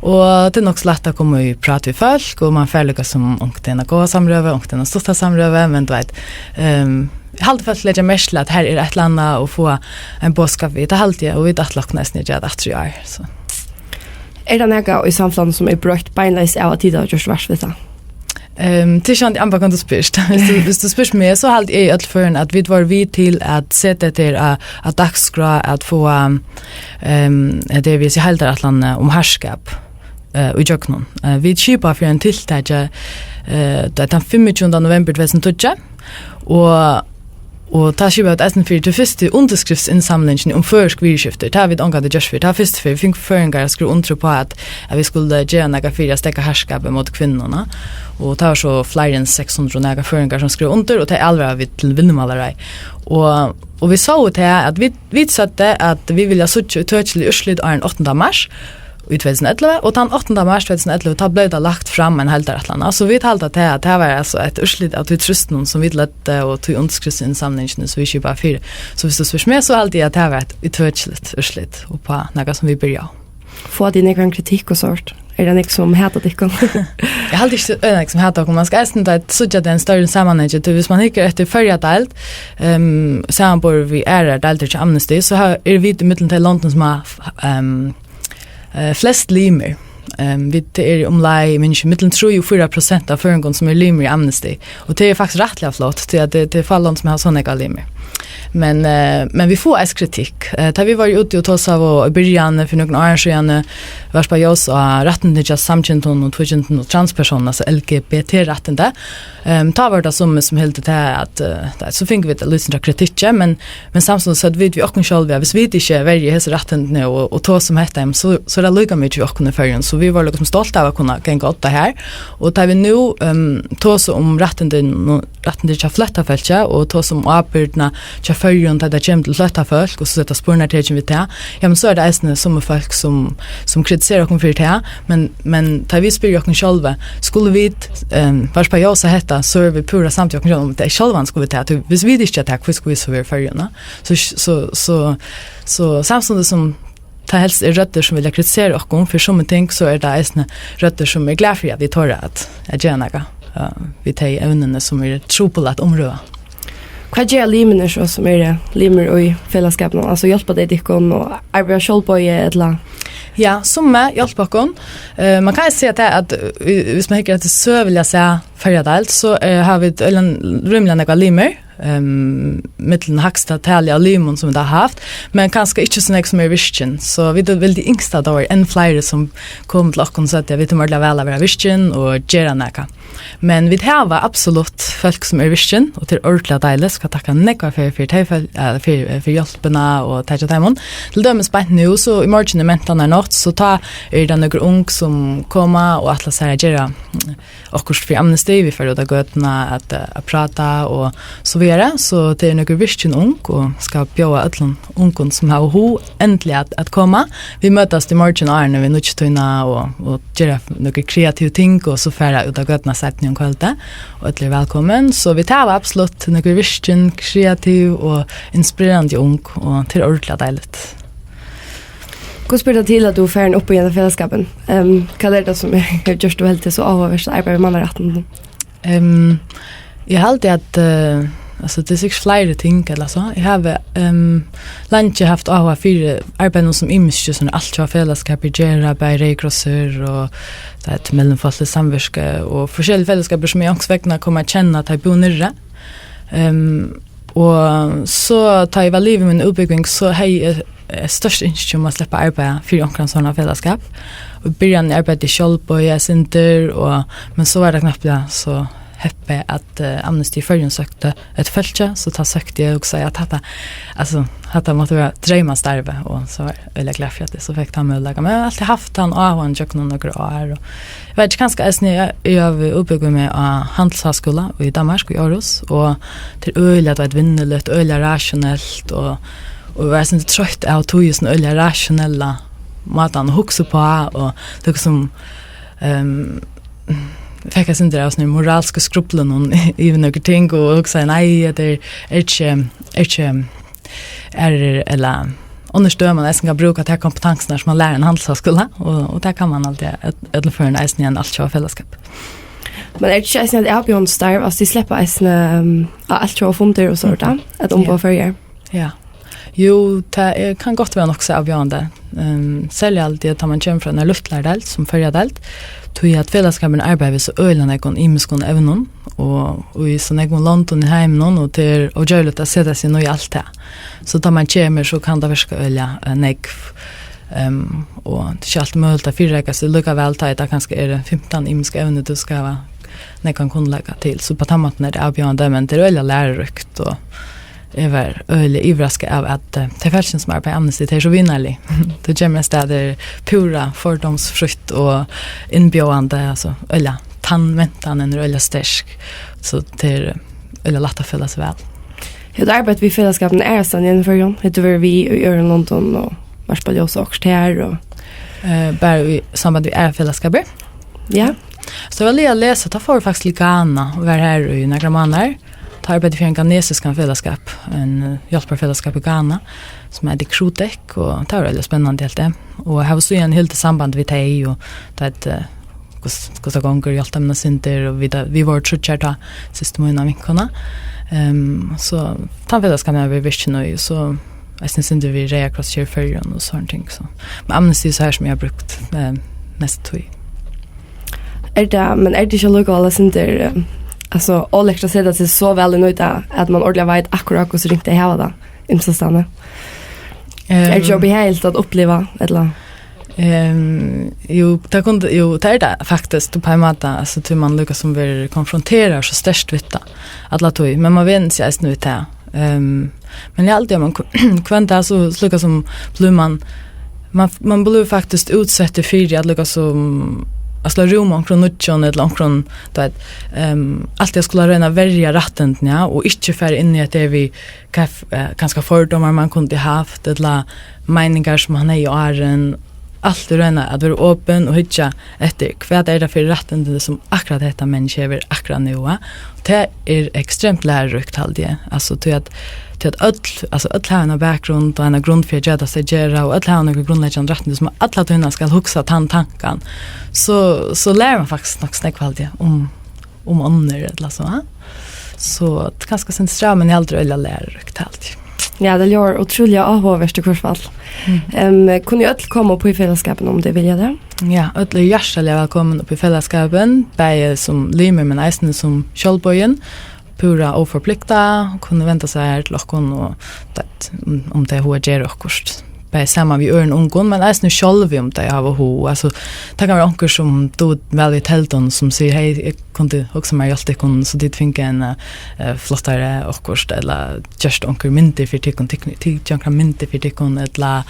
Og tað er nokk so lætt at koma í prát við fólk, og man fær líkasum onkuntíð eina góða samrøðu, onkuntíð eina stutta samrøðu, men tú veit, ehm, eg haldi fólk leggja merki til, at her er eitt ella annað, og fáa ein boðskap við. Tað haldi eg, og vit ætla okkum eisini at gera tað aftur í ár, so. Er tað nakað í samfelagnum, sum er broytt beinleiðis av, at tit hava gjørt vart við tað? Ehm, tað er sjálvandi an á, hvønn tú spyrt. Viss tú, viss tú spyrt meg, so haldi eg í øllum førum, at vit vóru við til at seta hetta her á, á dagskrá, at fáa, ehm, hetta her, vil eg siga, heildarætlan, eh, um harðskap. eh, í gjøgnum. Eh, vit skipa fyri ein tiltaki, eh, tað er tann fimmogtjúgunda novembur tvey túsund og tíggju, og, og tá skipa vit eisini fyri til fyrstu undirskriftsinsamlingini um føroysk viðurskifti. Tað hava vit ongantíð gjørt fyrr. Tað var fyrstu ferð, fingu føroyingar at skriva undir upp á at, at vit skuldu gera nakað fyri at steðga harðskapi móti kvinnum, og tað var so fleiri enn seks hundrað og nakað føroyingar sum skrivaðu undir, og tað álvaraðu vit til Vinnumálaráðið. Og, og vit sóu tað, at vit, vit søgdu, at vit vilja síggja ítøkilig úrslit áðrenn áttanda mars í tvey túsund og ellivu, og tann áttanda mars tvey túsund og ellivu, tá bleiv tað lagt fram ein heildarætlan. Altso, vit halda tað, at tað var, altso, eitt úrslit av tí trýstinum, sum vit løgdu, og tí undirskriftsinnsamlingini, sum vit skipaðu fyri. So viss tú spyrt meg, so haldi eg, at tað var eitt ítøkiligt úrslit upp á nakað, sum vit byrjaðu. Fáa tit nakran kritikk og sovorðið? Er tað nógv sum hata tykkum? Eg haldi ikki, tað er nógv sum hata okkum. Man skal eisini, tá, síggja tað í einum størri samanhangi. Tí viss man hyggur eftir Føroyadeild, ehm, samanborið við aðrar deildir hjá Amnesty, so ha-, eru vit ímillum tey londini, sum hava, ehm, eh, flest limir. Ehm, vit eru umleið, eg minnist ikki, millum trý og fýra prosent av føroyingum, sum eru limir í Amnesty. Og tað er faktiskt rættiliga flott, tí at tað, tað eru fá lond, sum hava so nógvar limir. Men, eh, men vit fáa eisini kritikk. Eh, tá vit vóru úti og tosaðu, og í byrjan, fyri nøkrum árum síðani, varpa ljós á rættindi hjá samkyndum og tvíkyndum og transpersonum, altso L G B T-rættindi, ehm, tá vóru tað summi, sum hildu tað, at, eh, tað, so fingu vit eitt lítið sindur av kritikki, men, men samstundis søgdu vit við okkum sjálv, at viss vit ikki verja hesi rættindini og, og tosa um hetta, jamen, so, so er tað líka mikið við okkum í Føroyum, so vit vóru líka sum stolt av at kunna ganga á tað her. Og tá vit nú, ehm, tosa um rættindi, nú, rættindi hjá flóttafólki og tosa um ábyrgdina hjá Føroyum, tá tað kemur til flóttafólk, og so seta spurnartekin við tað, jamen, so er tað eisini summi fólk, sum, sum kritisera okkum fyri tað, men, men tá vit spyrja okkum sjálv, skulu vit, ehm, varpa ljós á hetta, so eru vit púra samd við okkum sjálv, um tað er sjálvandi skulu vit tað, tí viss vit ikki gera tað, hví skulu vit so vera í Føroyum, no? So, so, so, so samstundis sum tað helst er røddir, sum vilja kritisera okkum fyri summi ting, so er tað eisini røddir, sum er glað fyri, at vit tora at, at gera nakað, eh, við tey evnini, sum eru trupul at umrøða. Hvat gera limirnir so, sum eru limir í felagsskapinum? Altso, hjálpa tey tykkum og arbeiða sjálvboðið, ella? Ja, summi hjálpa okkum. Eh, man kann siga tað, at, eh, viss man hyggur eftir søguliga sæð Føroyadeild, so, eh, hava vit øgiliga, rímiliga nógvar limir, ehm, millum hægsta talið av limum, sum vit hava havt, men kanska ikki so nógv, sum eru virkin. So vit vildu ynskt, at tað var enn fleiri, sum komu til okkum og søgdu, at vit tíma øgiliga væl at vera virkin og gera nakað. Men vit hava absolutt fólk, sum eru virkin, og tað er ordiliga deiligt. Skal takka nógvar fyri, fyri tey fól-, eh, fyri, eh, fyri hjálpina og taka teimum. Til dømis beint nú, so í morgin er mentanarnátt, so tá eru tað nøkur ung, sum koma og ætla sær at gera, mm, okkurt fyri Amnesty. Vit fara út á gøtuna at, eh, at práta og so víðari. So tað er nøkur virkin ung og skal bjóða øllum ungum, sum hava hug, endiliga at, at koma. Vit møtast í morgin áðrenn við níggjutíðina og, og gera nøkur kreativ ting og so fara út á gøtuna seinni um kvøldið. Og øll eru vælkomin. So vit hava absolutt nøkur virkin, kreativ og inspirerandi ung, og tað er ordiliga deiligt. Hvussu ber tað til, at tú ert farin upp í henda felagsskapin? Ehm, hvat er tað, sum hevur gjørt, at tú heldur tað so áhugavert at arbeiða við mannarættindum? Ehm, eg haldi, at, eh, altso, tað er sikkurt fleiri ting, ella so. Eg havi, ehm, leingi havt áhuga fyri arbeiðinum, sum ymiskir, sum Altjóða felagsskapir gera, bæði Reyði Krossur og, tað er, Mellemfolkeligt Samvirke og forskellige felagsskapir, sum eg onkursvegna kom at kenna, tá eg búði niðri. Ehm, og so, tá eg var liðug mína útbúgving, so hevði eg, eh, stórt ynski um at sleppa at arbeiða fyri onkran sovorðnan felagsskap. Og í byrjanini arbeiddi eg sjálvboðið eitt sindur, og, men so var tað knappliga so heppið, at, eh, Amnesty í Føroyum søkti eftir fólki, so tá søkti eg og segði, at hatta, altso, hatta mátti vera dreymastarvið, og so var eg øgiliga glað fyri, at eg so fekk tann møguleikan. Men eg havi altíð havt tann áhugan gjøgnum nøkur ár, og eg veit ikki, kanska eisini, eg, eg havi útbúgvað meg á Handelsháskúla í Danmark, í Aarhus, og tað er øgiliga, tú veit, vinnuligt, øgiliga rationelt, og, og eg var eitt sindur troytt av tí, sovorðna øgiliga rationella mátan at hugsa uppá, og tað er sum, ehm, fekk eitt sindur av sovorðnum moralskum skrublum yvir nøkur ting, og hugsaði, nei, hetta er, er ikki, er ikki, er, ella onnur støð, man eisini kann brúka tær kompetensurnar, sum man lærir á Handelsháskúla, og, og tað kann man altíð, øll, øll førini eisini í einum Altjóða felagsskapi. Men er tað ikki eisini eitt avbjóðandi starv, altso, tit sleppa eisini, ehm, á Altjóða fundir og sovorðið, at umboða Føroyar? Ja. Jú, tað er, kann gott vera nokk so avbjóðandi. Ehm, serliga altíð, tá man kemur frá eini lítlari deild, sum Føroyadeild, tí at felagsskapurin arbeiðir við so øgiliga nógvum ymiskum evnum, og, og í so nógvum londum í heiminum, og tað er ógjørligt at seta seg inn í alt tað. So tá man kemur, so kann tað virka øgiliga, eh, nógv, Ehm, og tað er ikki altíð møguligt at fyrireika seg líkavæl, tá ið tað kanska eru fimtan ymisk evni, tú skal hava nógvan kunnleika til. So á tann mátan er tað avbjóðandi, men tað er øgiliga læruríkt, og eg var øgiliga yvirraskað av, at, eh, tey fólkini, sum arbeiða í Amnesty, tey eru so vinarlig. Tú kemur ein stað, tað er púra fordómsfrítt og innbjóðandi, altso, øgiliga, tann mentanin er øgiliga sterk, so tað er, eh, øgiliga lætt at føla seg væl. Hevur tú arbeitt við felagsskapin aðrastaðni enn í Føroyum? Hevur tú verið við í øðrum londum og varpað ljós á okkurt her og Eh, bara í samband við aðrar felagsskapir? Ja. So eg var liðug at lesa, tá fór eg faktiskt til Ghana og var har í nakrar mánaðir. Tá arbeiddi eg fyri ein ghanesiskan felagsskap, ein, eh, hjálparfelagsskap í Ghana, sum eitur Crudec, og tað var øgiliga spennandi, helt eg. Og eg havi síðan hildið samband við tey, og tað, eh, hvussu, hvussu tað gongur, hjálpt teimum eitt sindur, og vit, vit vóru tríggjar tá, systir mín og vinkona. Ehm, so tann felagsskapin havi eg verið virkin í, so eisini sindur við Reyða Kross her í Føroyum og sovorðin ting, so. Men Amnesty er so har, sum eg havi brúkt, eh, mest tíð. Er tað, men er tað ikki allíkavæl eitt sindur, eh, altso, álekst at seta seg so væl inn í tað, at mann ordiliga veit akkurát, hvussu ringt tey hava tað, ymsastaðni? Er tað ikki Ehm, óbehagligt at uppliva, ella? Ehm, jú, tað kundi, jú, tað er tað faktiskt, á ein máta, altso, tí mann líka sum verður konfronteraður so sterkt við tað alla tíð, men mann venur seg eisini við tað. Ehm, men eg haldi, at mann hvønn dag, so, so líka sum blívur mann, mann, mann blívur faktiskt útsettur fyri at líka sum at sláa rúm á onkrum nýggjum ella onkrum, tú veit, ehm, altíð at skula royna at verja rættindini, ja, og ikki fara inn í at tað er við hvat, eh, kanska fordómar mann kundi havt, ella meiningar sum hann hevði áðrenn, altíð royna at vera opin og hyggja eftir, hvat er tað fyri rættindi sum akkurát hetta menniskjað hevur akkurát nú, eh? Tað er ekstremt læruríkt, haldi eg. Altso, tí at, tí at øll, altso, øll hava eina bakgrund og eina grund fyri at gera tað, sum tey gera, og øll hava nøkur grundleggjandi rættindi sum alla tíðina skal hugsa tann tankan. So, so lærir mann faktiskt nokk so nógv, haldi eg, um um onnur ella so, ha? So tað er kanska eitt sindur strævið, men eg haldi, tað er øgiliga læruríkt, haldi eg. Ja, tað ljóðar ótrúliga áhugavert í hvørt fall. Mm. Em, kunnu øll koma upp í felagsskapin, um tey vilja tað? Ja, øll eru hjartaliga vælkomin upp í felagsskapin, bæði sum limir, men eisini sum sjálvboðin. Púra óforpliktað, kunnu venda sær til okkum og, um, um tey hava hug at gera okkurt. Bæði saman við øðrum ungum, men eisini sjálvi, um tey hava hug. Altso, tað kann vera onkur sum dugir væl við teldum, sum sigur: "Hey, eg kundi hugsað mær at hjálpt tykkum, so tit fingu ein, eh, flottari okkurt, ella gjørt onkur myndir fyri tykkum, tit, tit gera onkrar myndir fyri tykkum, ella,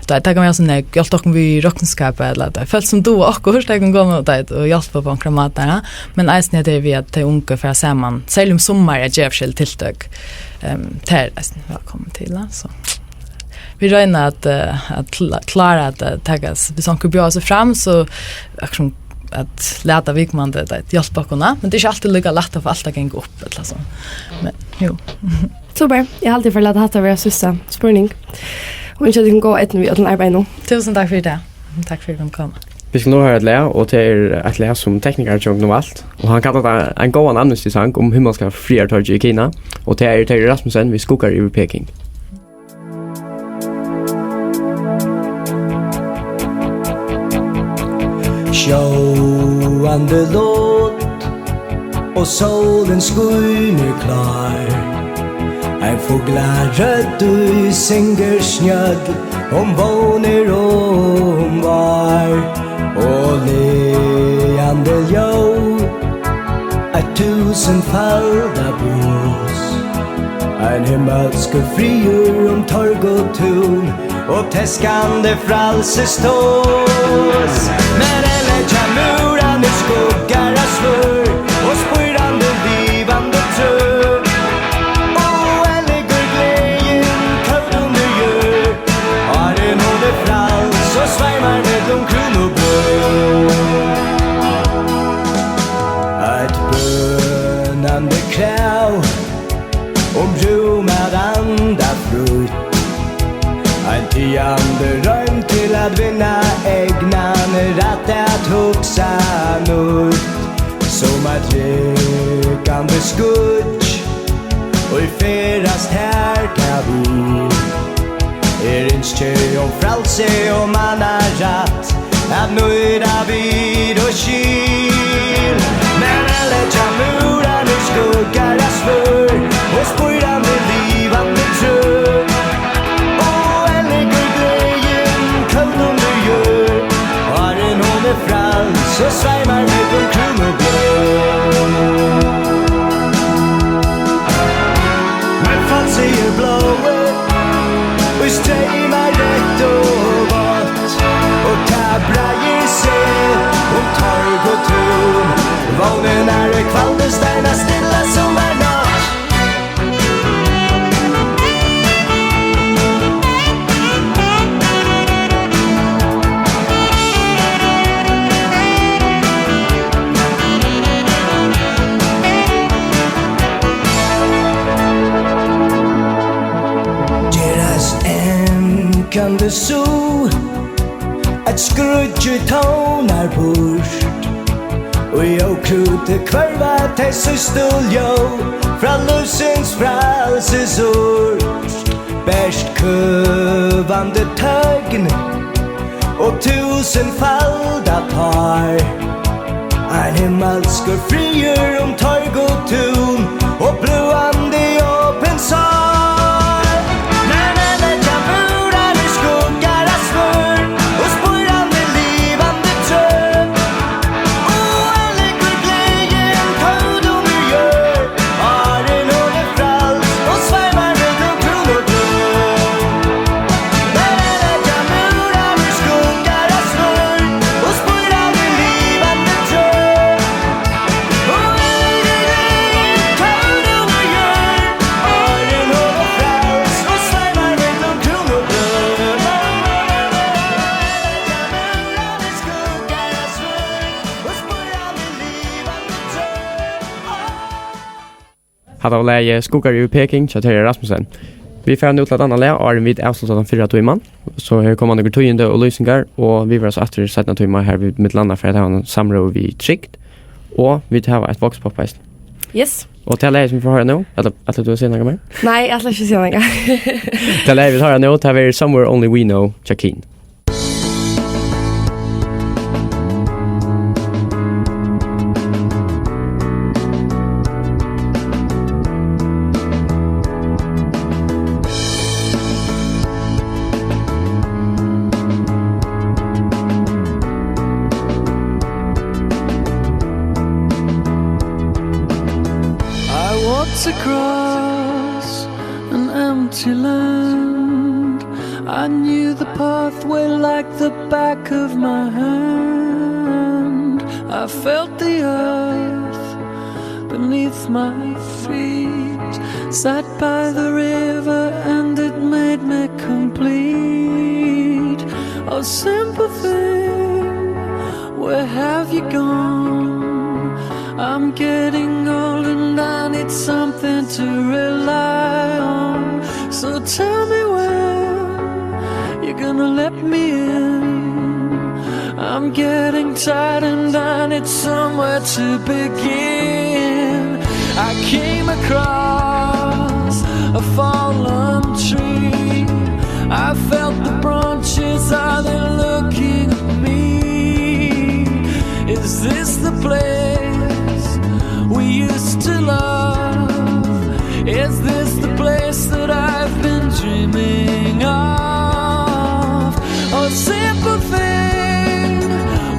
tú veit, tað kann vera sovorðið, hjálpt okkum við rokniskapi, ella, tú veit, fólk sum duga okkurt, tey kunnu koma, tú veit, og hjálpa upp á onkrar mátar, ja." Men eisini, tað er við, at tey ungu fara saman, serliga um summarið, at gera forskellig tiltøk. Ehm, tað er eisini vælkomin til, ja, so. Vit royna at, eh, at kla-, klára at, eh, taka s-, viss onkur bjóðar seg fram, so akkurát sum at lata viðkomandi, tú veit, hjálpa okkum, ja. Men tað er ikki altíð líka lætt at fáa alt at ganga upp, ella so. Men, jú. Super. Eg haldi, eg fari at lata hatta vera síðsta spurning. Og ynskja tykkum góða eydnu við øllum arbeiðinum. Túsund takk fyri tað. Takk fyri at eg kom koma. Vit skulu nú hoyra eitt lag, og tað er eitt lag, sum teknikarin hjá okkum hevur valt, og hann kallar tað ein góðan Amnesty-sang um himmalska friðartorgið í Kina, og tað er Terji Rasmussen við Skuggar yvir Peking. Sjóðandi lot og sólin skínur klár. Ein fuglarødd, ið syngur snjøll um vónir og um vár. Og lagandi ljóð, eitt túsundfalda brós. Ein himmalskur friður um torg og tún, og teskandi frælsistós. Men enn leggja múrarnir skuggar av slør og spírandi livandi trø. Og enn liggur gleðin køvd undir jørð, áðrenn hon er fræls og sveimar millum krún og bø. Eitt bønandi krav um rúm at anda frítt. Ein tigandi roym til at vinna egnan rætt at hugsa nýtt. Sum eitt rekandi skýggj, ið ferðast har tað vil, er ynskið um frælsi og mannarætt at nýta við og skil. Men enn leggja múrarnir skuggar av slør og spírandi livandi trø. Og enn liggur gleðin køvd um Sveimar millum krúnubløð. Men falsið er blóðið, og streymar reytt og vátt, og tað breiðir seg um torg og tún. Vónin er í Hvannasteinastilla sum var nátt. Gerast ankandi sú, at skríggj tónar burt. Og í ókrúti hvørva tey síðstu ljóð frá lívsins frælsisurt. Bert køvandi tøgn og túsundfalda tár. Ein himmalskur friður um torg og tún og bløðandi opin sár. Nei, nei, leggja múrar í skuggar av svørð og spírandi livandi trø. Og ein liggur gleðin tóm undir jørð, áðrenn hon er fræls og sveimar millum krúnubløð. Nei, nei, leggja múrar í skuggar av svørð og spírandi livandi trø. Hatta var lagið Skuggar yvir Peking hjá Terja Rasmussen. Vit fara nú til eitt annað lag, áðrenn vit avslutta tann fyrra tíman. So her koma nøkur tíðindi og lýsingar, og vit verða so aftur í seinna tíma, har vit millum annað fara at hava eina samrøðu við Trygd, og vit hava eitt voxpop eisini. Yes. Og tað lagið sum vit fara at hoyra nú, ella ætlar tú at siga nakað meir? Nei, eg ætli ikki at siga nakað. Tað lagið vit hoyra nú, tað verður Somewhere Only We Know hjá Keane. I walked across an empty land. I knew the pathway like the back of my hand. I felt the earth beneath my feet. Sat by the river and it made me complete. Oh, simple thing, where have you gone? I'm getting old and I need something to rely on. So tell me when you're gonna let me in. I'm getting tired and I need somewhere to begin. I came across a fallen tree. I felt the branches, are they looking at me? Is this the place we used to love? Is this the place that I've been dreaming of? Oh, simple thing,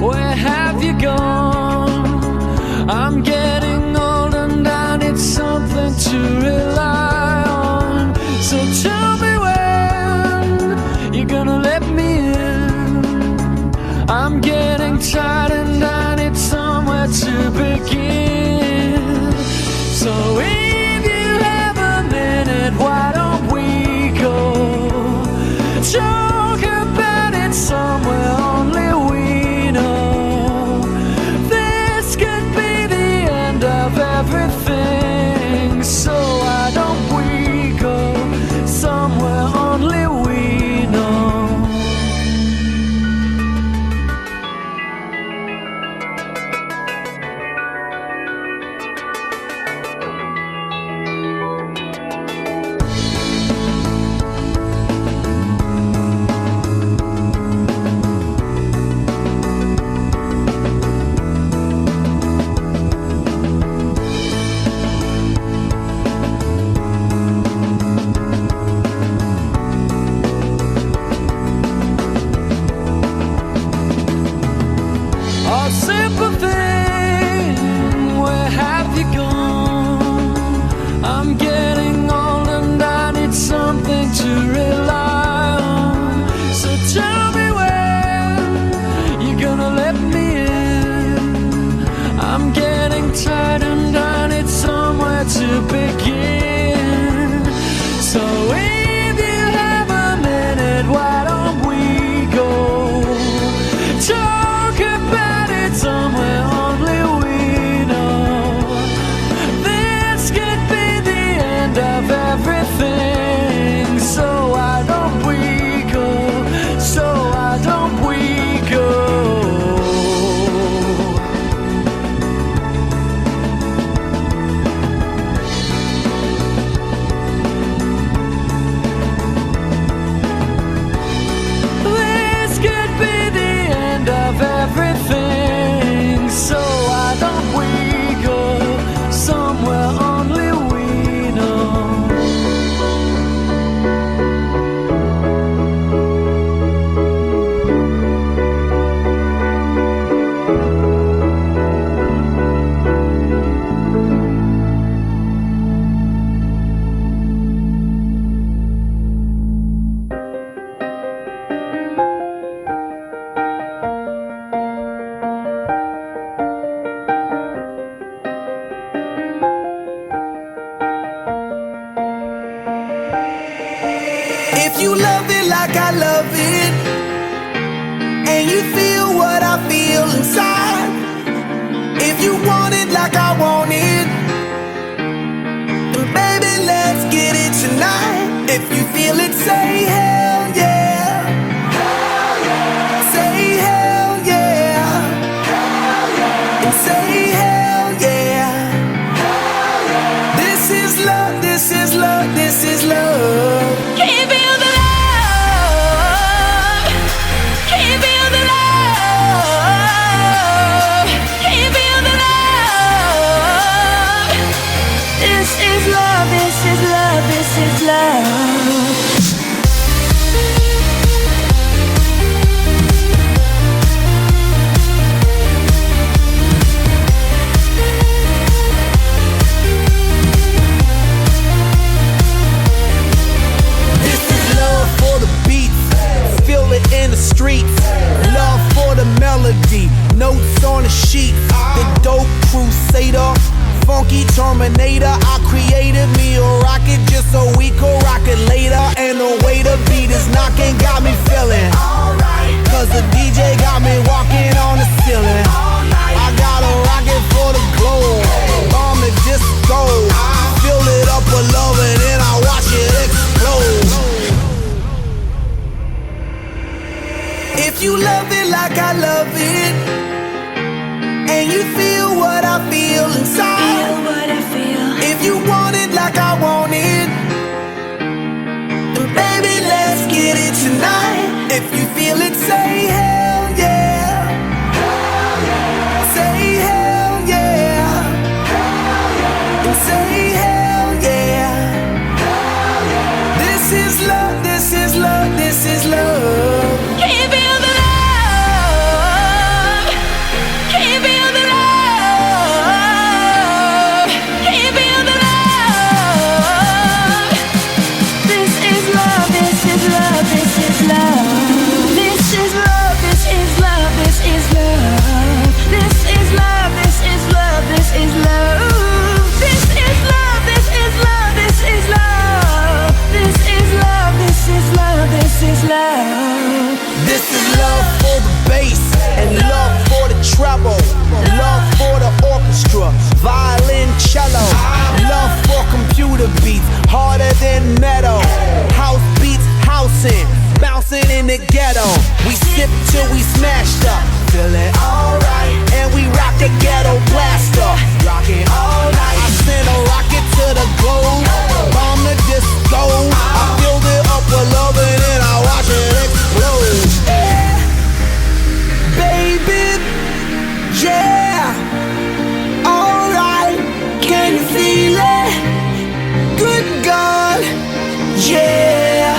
where have you gone? I'm getting old and I need something to rely on. So tell me when you're gonna let me in. I'm getting tired and I need somewhere to begin. So if you have a minute, why don't we go talk about it somewhere only we know? This could be the end of everything. So why don't we go somewhere only we know? Love it like I love it, and you feel what I feel inside. If you want it like I want it, then baby, let's get it tonight. If you feel it, say hell yeah. Say hell yeah. And say hell yeah. This is love, this is love, this is love. Can you feel the love? Can you feel the love? Can you feel the love? This is love, this is love, this is love. This is love for the beats, feel it in the streets. Love for the melody, notes on the sheets. The dope crusader, funky terminator. I created me a rocket just so we could rock it later. And the way the beat is knocking got me feeling alright. Cause the D J got me walking on the ceiling. I got a rocket for the globe. Bomb the disco. Fill it up with love and then I watch it explode. If you love it like I love it, and you feel what I feel inside. Feel what I feel. If you want it like I want it, then baby, let's get it tonight. If you feel it, say hell yeah. Say hell yeah. And say hell yeah. This is love, this is love, this is love. Can you feel the love? Can you feel the love? Can you feel the love? This is love, this is love, this is love. This is love, this is love, this is love. This is love, this is love, this is love. This is love, this is love, this is love. This is love, this is love, this is love. This is love for the bass and love for the treble. Love for the orchestra, violin, cello. Love for computer beats, harder than metal. House beats, housing, bouncing in the ghetto. We sip till we smashed up. Feeling alright. And we rock the ghetto blaster. Rocking all night. I send a rocket to the globe. Bomb the disco. I filled it up with love and then I watch it explode. Yeah, baby, yeah. Alright, can you feel it? Good God, yeah.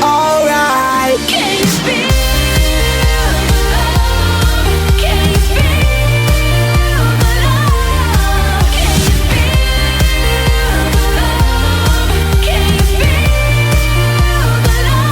Alright. Can you feel the love? Can you feel the love? Can you feel the love? Can you feel the love?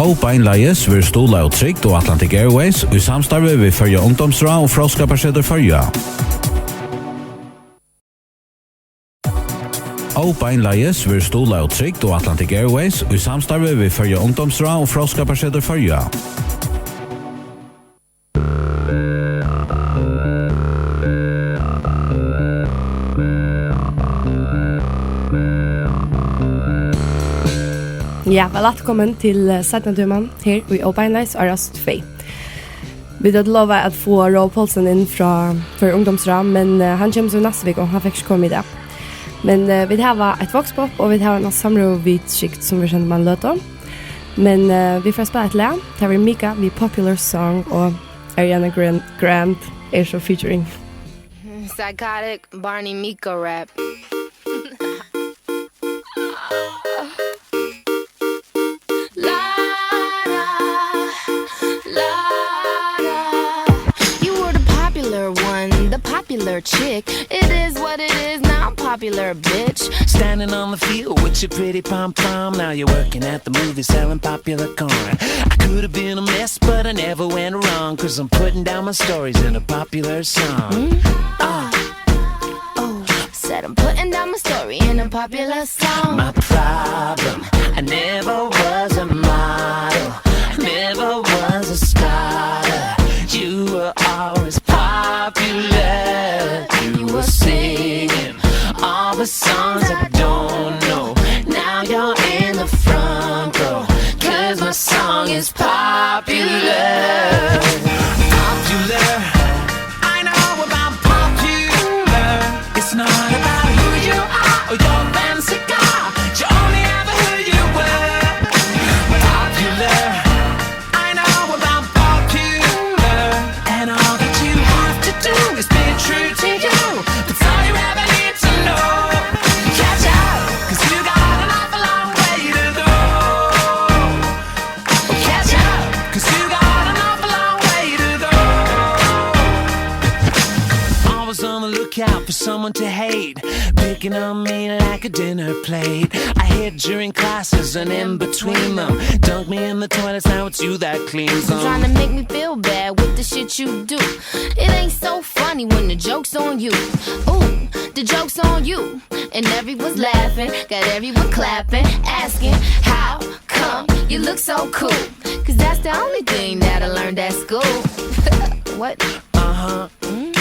Ó beinleiðis verður stuðlað av Trygd og Atlantic Airways í samstarvi við Føroya Ungdómsráð og Fróðskaparsetur Føroya. Ó beinleiðis verður stuðlað av Trygd og Atlantic Airways í samstarvi við Føroya Ungdómsráð og Fróðskaparsetur Føroya. Ja, væl afturkomin til, eh, seinna tíman her í Ó beinleiðis á Rás tvey. Vit høvdu lovað at fáa Róa Poulsen inn frá, frá Ungdómsráð, men, eh, hann kemur so í næstu viku, og hann fekk ikki komið í dag. Men, eh, vit hava eitt voxpop, og vit hava eina samrøðu við Trygd, sum vit senda um eina løtu. Men, eh, vit fara at spæla eitt lag. Tað verður Mika við Popular Song og Ariana Gran-, Grande er so featuring. Psychotic Barney Mika rap. La, da, la, da. You were the popular one, the popular popular chick. It is what it is, now I'm popular, bitch. Standing on the field with your pretty pom pom. Now you're working at the movie selling popular corn. I could have been a mess, but I never went wrong. Cause I'm putting down my stories in a popular song. Mm. Uh. Oh, said I'm putting down my story in a popular song. My problem, I never was a model, I never was a scholar. You were always popular. You were singing all the songs I don't know. Now you're in the front row. Cause my song is popular. Popular. I know I'm popular. It's not about who you are or your fancy car. You only ever who you were. Popular. I know I'm popular. And all that you have to do is be true to you. That's all you ever need to know. Catch up, cause you got an awful long way to go. Catch up, cause you got an awful long way to go. Always on the lookout for someone to hate, picking on me like a dinner plate. I hid during classes and in between them. Dunk me in the toilets, now it's you that cleans them. Trying to make me feel bad with the shit you do. It ain't so funny when the joke's on you. Ooh, the joke's on you. And everyone's laughing, got everyone clapping, asking, how come you look so cool? Cause that's the only thing that I learned at school. What? Uh-huh. Mm.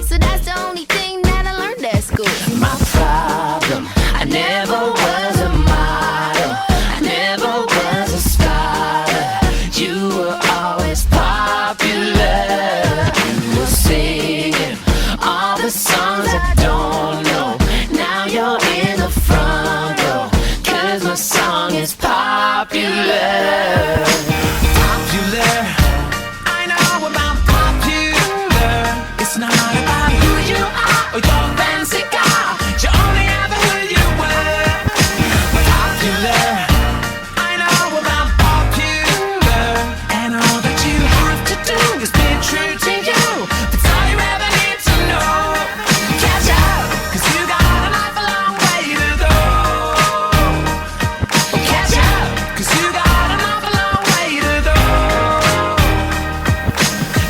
So that's the only thing that I learned at school. My problem, I never was a model, I never was a scholar. You were always popular. You were singing all the songs I don't know. Now you're in the front row. Cause my song is popular. Popular. I know I'm popular. It's not about who you are or your fancy car. You only ever who you were. Popular. I know I'm popular. And all that you have to do is be true to you. That's all you ever need to know. Catch up, cause you got an awful long way to go. Catch up, cause you got an awful long way to go.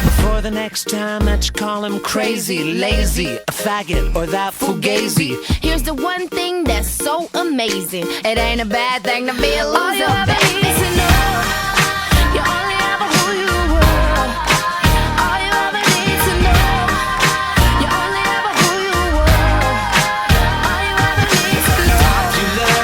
Before the next time that you call him crazy, lazy, a faggot, or that fugazi. Here's the one thing that's so amazing. It ain't a bad thing to be a loser. All you ever need to know, you're only ever who you were. All you ever need to know, you're only ever who you were. All you ever need to know. Popular.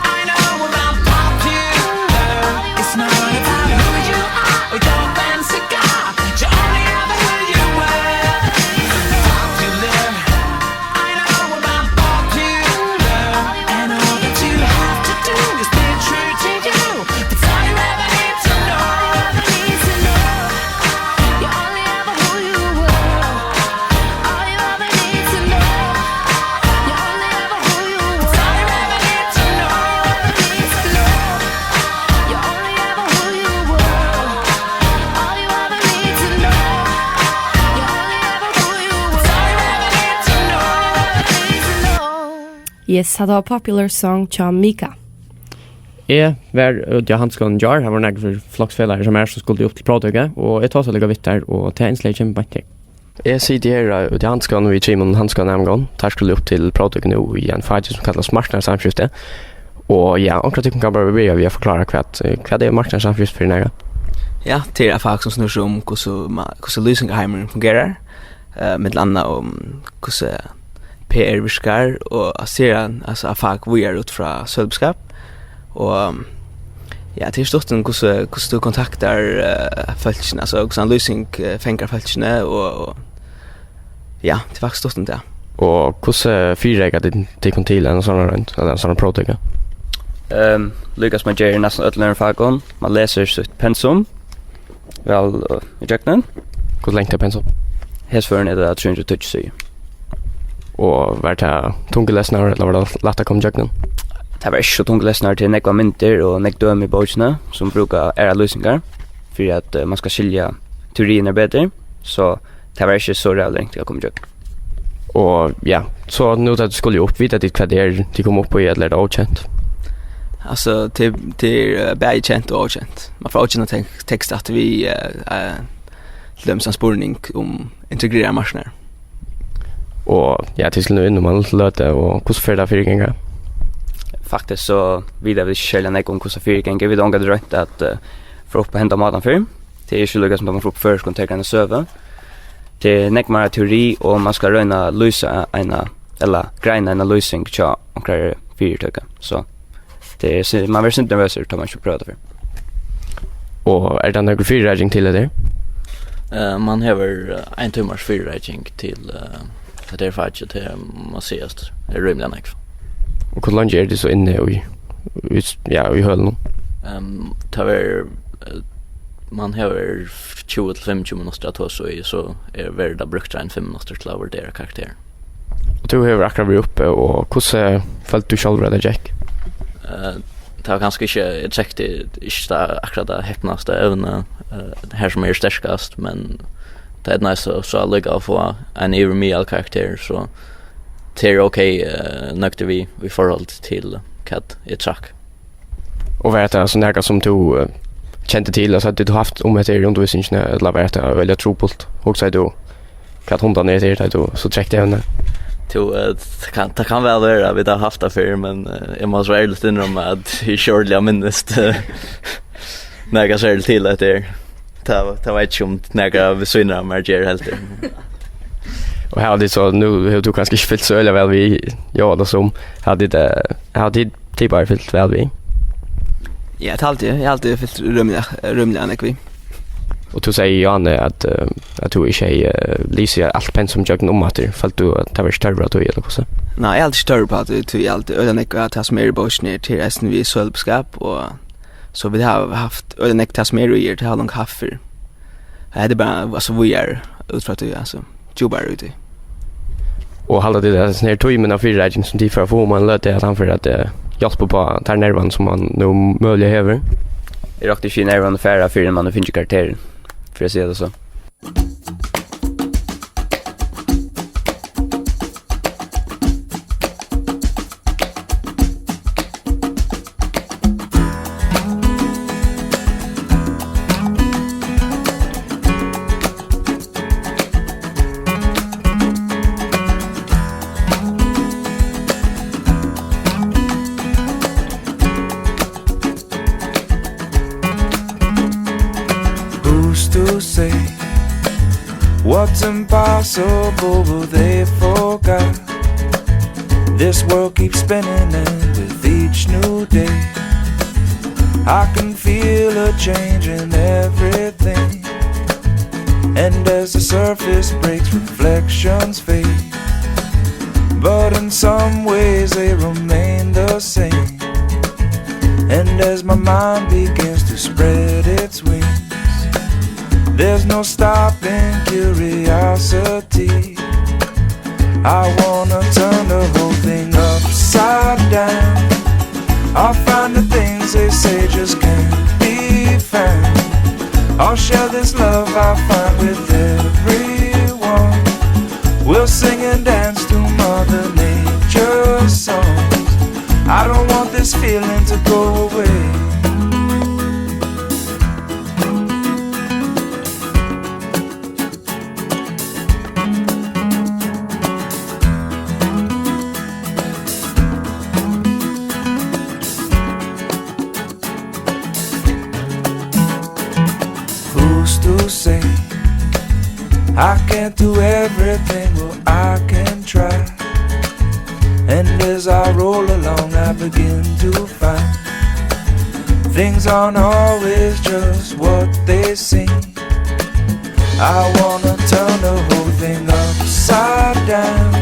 I know I'm popular. It's not about who you are or your fancy car. You only ever who you were. Popular. I know I'm popular. And all that you have to do is be true to you. That's all you ever need to know. You only ever who you were. All you ever need to know. You only ever who you were. That's all you ever need to know. You only ever who you were. All you ever need to know. You only ever who you were. That's all you ever need to know. Yes, hetta var Popular Song hjá Mika. Eg var úti á Handilsskúlanum í gjár, har vóru nakrir floksfelagar hjá mær, sum skuldu upp til próvtøku, og eg tosaði líka við teir, og tað innslagið kemur beint her. Eg siti her, eh, úti á Handilsskúlanum við trimum handilsskúlanæmingum. Teir skulu upp til próvtøku nú í einum faki, sum kallast marknaðarsamskifti. Og ja, onkur av tykkum kann bara byrja við at forklára, hvat, eh, hvat er marknaðarsamskifti fyri nakað? Ja, tað er eitt fak, sum snýr seg um, hvussu ma-, hvussu lýsingarheimurin fungerar. Eh, millum annað um hvussu P R virkar, og at sera, altso, at fak víðari út frá søluskap. Og, ja, tað er stutt um hvussu, hvussu tú kontaktar, eh, fólkini, altso, hvussu ein lýsing, eh, fangar fólkini, og, og, ja, tað er faktiskt stutt um tað. Og hvussu fyrireika tit tykkum til eina sovorðna roynd, ella eina sovorðna próvtøku? Ehm, líka sum man ger í næstan øllum øðrum fakum, man lesur sítt pensum, væl, eh, ígjøgnum. Hvussu langt er pensum? Hesa ferðina er tað trý hundrað og tíggju síður. Og var tað tungir lesnarar, ella var tað lætt at koma ígjøgnum? Tað var ikki so tungir lesnarar, tað eru nógvar myndir og nógv dømi í bókini, sum brúka aðrar lýsingar, fyri at, eh, man skal skilja teoriirnar betur, so tað var ikki so ræðuliga ringt at koma ígjøgnum. Og ja, so nú tá tit skulu upp, vita tit hvat tað er, tit koma upp í, ella er tað ókent? Altso, tað, tað er, eh, bæði kent og ókent. Man fær ókendar tek-, tekstir aftur við, eh, eh, til dømis ein spurning um integreraðar marknaðir. Og ja, tit skulu nú inn um eina løtu, og hvussu fer tað fyri at ganga? Faktiskt so vita vit ikki serliga nógv um, hvussu tað fer at ganga. Vit hava ongantíð roynt at, eh, fara upp á henda mátan fyrr. Tað er ikki líka sum tá man fer upp á føroyskum og tekur eina søgu. Tað er nógv meira teori, og man skal royna at lýsa eina, ella greina eina lýsing hjá onkrari fyritøku. So tað er, man verður sindur nervøsur, tá man ikki prøvar tað fyrr. Og er tað nøkur fyrireiking til hetta her? Eh, man hevur, eh, ein tímars fyrireiking til, eh, hetta her fakið, tað má sigast er rímiliga nógv. Og hvussu leingi eru tit so inni í, í, ja, í hølunum? Ehm, tað verður, eh, man hevur tjúgu til fimmogtjúgu minuttir at tosa í, so er, verður tað brúkt ein fimm minuttir til at vurdera karakterin. Og tú hevur akkurát verið uppi, og hvussu følti tú sjálvur at tað gekk? Eh, tað var kanska ikki, eg trekti ikki tað akkurát tað hepnasta evnið, eh, har sum eg eri sterkast, men tað eydnaðist so, so allíkavæl at fáa ein yvirmiðal karakter, so tað er ok, eh, nøgdur við í forhold til hvat eg trakk. Og var hetta so nakað sum tú, eh, kendi til, altso, hevði tú havt um hetta í undirvísingini, ella var hetta øgiliga trupult? Hugsaði tú, hvat hundan er hetta her, tá tú so trekti evnið? Tú, eh, tað kann, tað kann væl vera, at vit hava havt tað fyrr, men, eh, eg má so ærligt innrømma, at eg ikki ordiliga minnist, eh, nakað serligt til hetta her. Tað, tað veit eg ikki, um nakar við síðuna av mær ger heldur. Og hava tit so, nú hevur tú kanska ikki fylgt so øgiliga væl við, Jóhannes, sum, hava tit, eh, hava tit, tit báðir fylgt væl við? Ja, tað haldi eg. Eg haldi, eg fylgt rímiliga, rímiliga nógv við. Og tú segði, Jóhannes, at, eh, at tú ikki hevði, eh, lisið alt pensum gjøgnum umaftur. Følti tú, at tað var ikki tørvur á tí, ella hvussu? Nei, eg haldi ikki tørvur á tí, tí eg haldi øgiliga nógv av tað, sum er í bókini, er til eisini við søluboðskap, og so vit hava havt øgiliga nógv tað, sum er í, er tað hava longu havt fyrr. Hetta er bara, altso, víðari út frá tí, altso, djúpari í tí. Og halda tit, at hesin her tímin av fyrireiking, sum tit fara at fáa um eina løtu, at hann fer at, eh, hjálpa upp á tær nervarnar, sum hann nú møguliga hevur? Eg rokni ikki við, nervarnir fara, fyrr enn man hevur fingið karakterin, fyri at siga tað so. Who's to say what's impossible will they forget? This world keeps spinning, and with each new day, I can feel a change in everything. And as the surface breaks, reflections fade, but in some ways they remain the same. And as my mind begins to spread its wings, there's no stopping curiosity. I wanna turn the whole thing upside down. I'll find the things they say just can't be found. I'll share this love I find with everyone. We'll sing and dance to Mother Nature's songs. I don't want this feeling to go away. Who's to say I can't do everything? Well, I can try. And as I roll along, I begin to find things aren't always just what they seem. I wanna turn the whole thing upside down.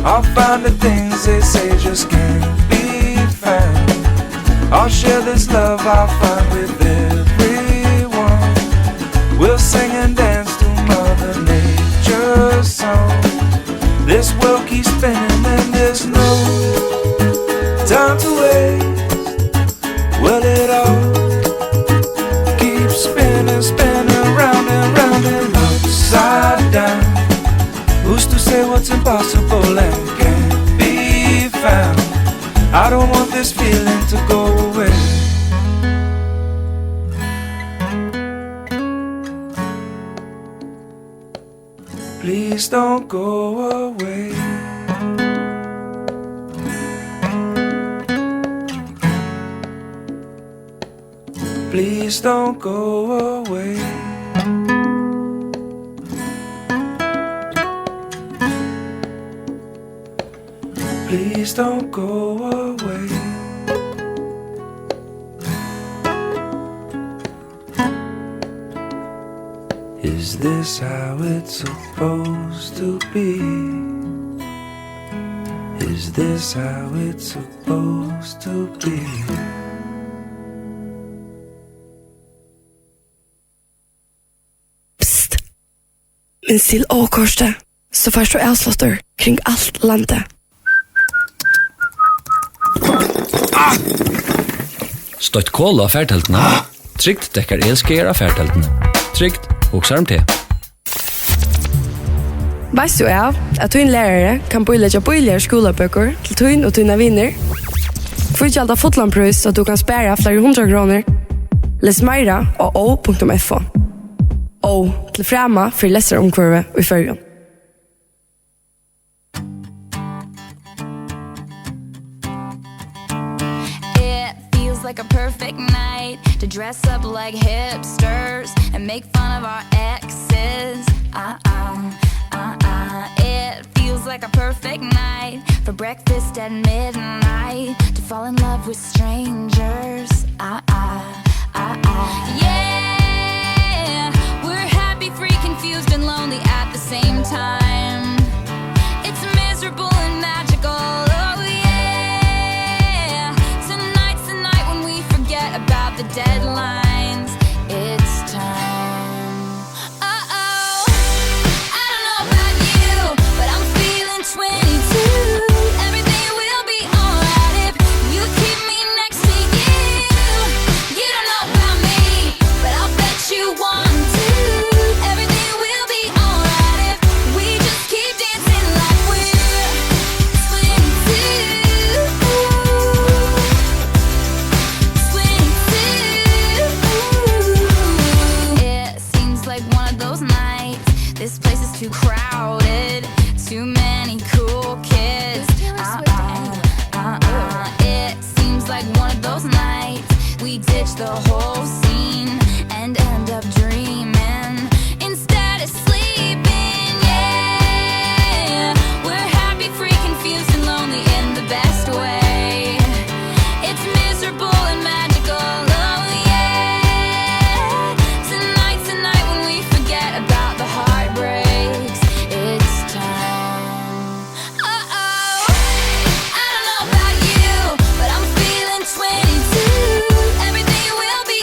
I'll find the things they say just can't be found. I'll share this love I find with everyone. We'll sing and dance to Mother Nature's song. This world keeps spinning and there's no time to waste. Well, it all keeps spinning, spinning round and round and upside down. Who's to say what's impossible? I don't want this feeling to go away. Please don't go away. Please don't go away. Please don't go away. Is this how it's supposed to be? Is this how it's supposed to be? Psst. Minst til Ó-kortið, so fært tú avsláttur kring alt landið. Stoytt kol á fartelduna. Trygd dekkar ilskaðar á fartelduni. Trygd hugsar um teg. Veitst tú av, at tín lærari kann bíleggja bíligar skúlabøkur til tín og tínar vinir? Hví gjalda fullan prís, so at tú kann spara fleiri hundrað krónur? Les meira á ó punktum f o. Ó, til frama fyri lesarumhvørvið í Føroyum. It feels like a perfect night to dress up like hipsters and make fun of our exes. Uh-uh, uh-uh. It feels like a perfect night for breakfast at midnight to fall in love with strangers. Uh-uh, uh-uh. Yeah, we're happy, free, confused, and lonely at the same time. It's miserable and magical, oh yeah. Tonight's the night when we forget about the deadlines. It's time. Uh-oh. I don't know about you, but I'm feeling twenty-two. Everything will be alright if you keep me next to you. You don't know about me, but I'll bet you want to. Everything will be alright if we just keep dancing like we're twenty-two. Twenty-two. It seems like one of those nights. This place is too crowded. Too many cool kids. Uh-uh, uh-uh. It seems like one of those nights we ditch the whole scene and end up dreaming instead of sleeping. Yeah, we're happy, free, confused, and lonely in the best way. It's miserable and magical, oh yeah. Tonight's the night when we forget about the heartbreaks. It's time. Uh-oh. I don't know about you, but I'm feeling twenty-two. Everything will be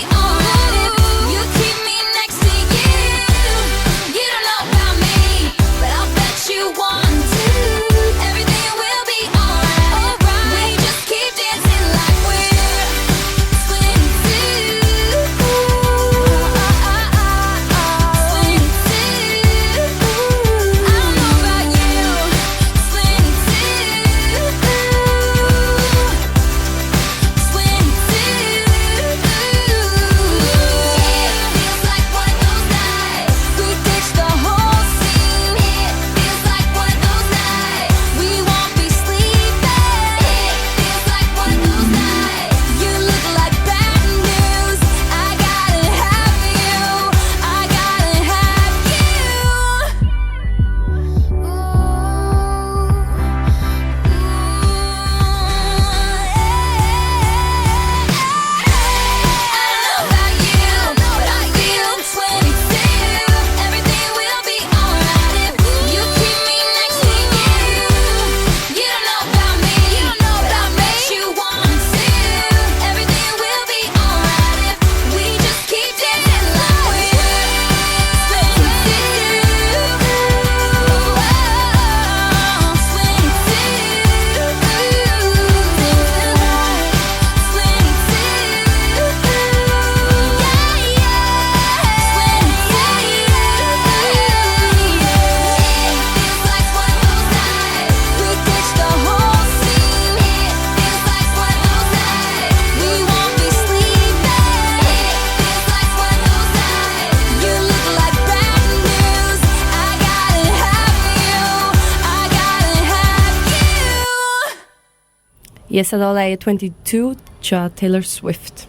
Yes, hetta var lagið twenty-two hjá Taylor Swift.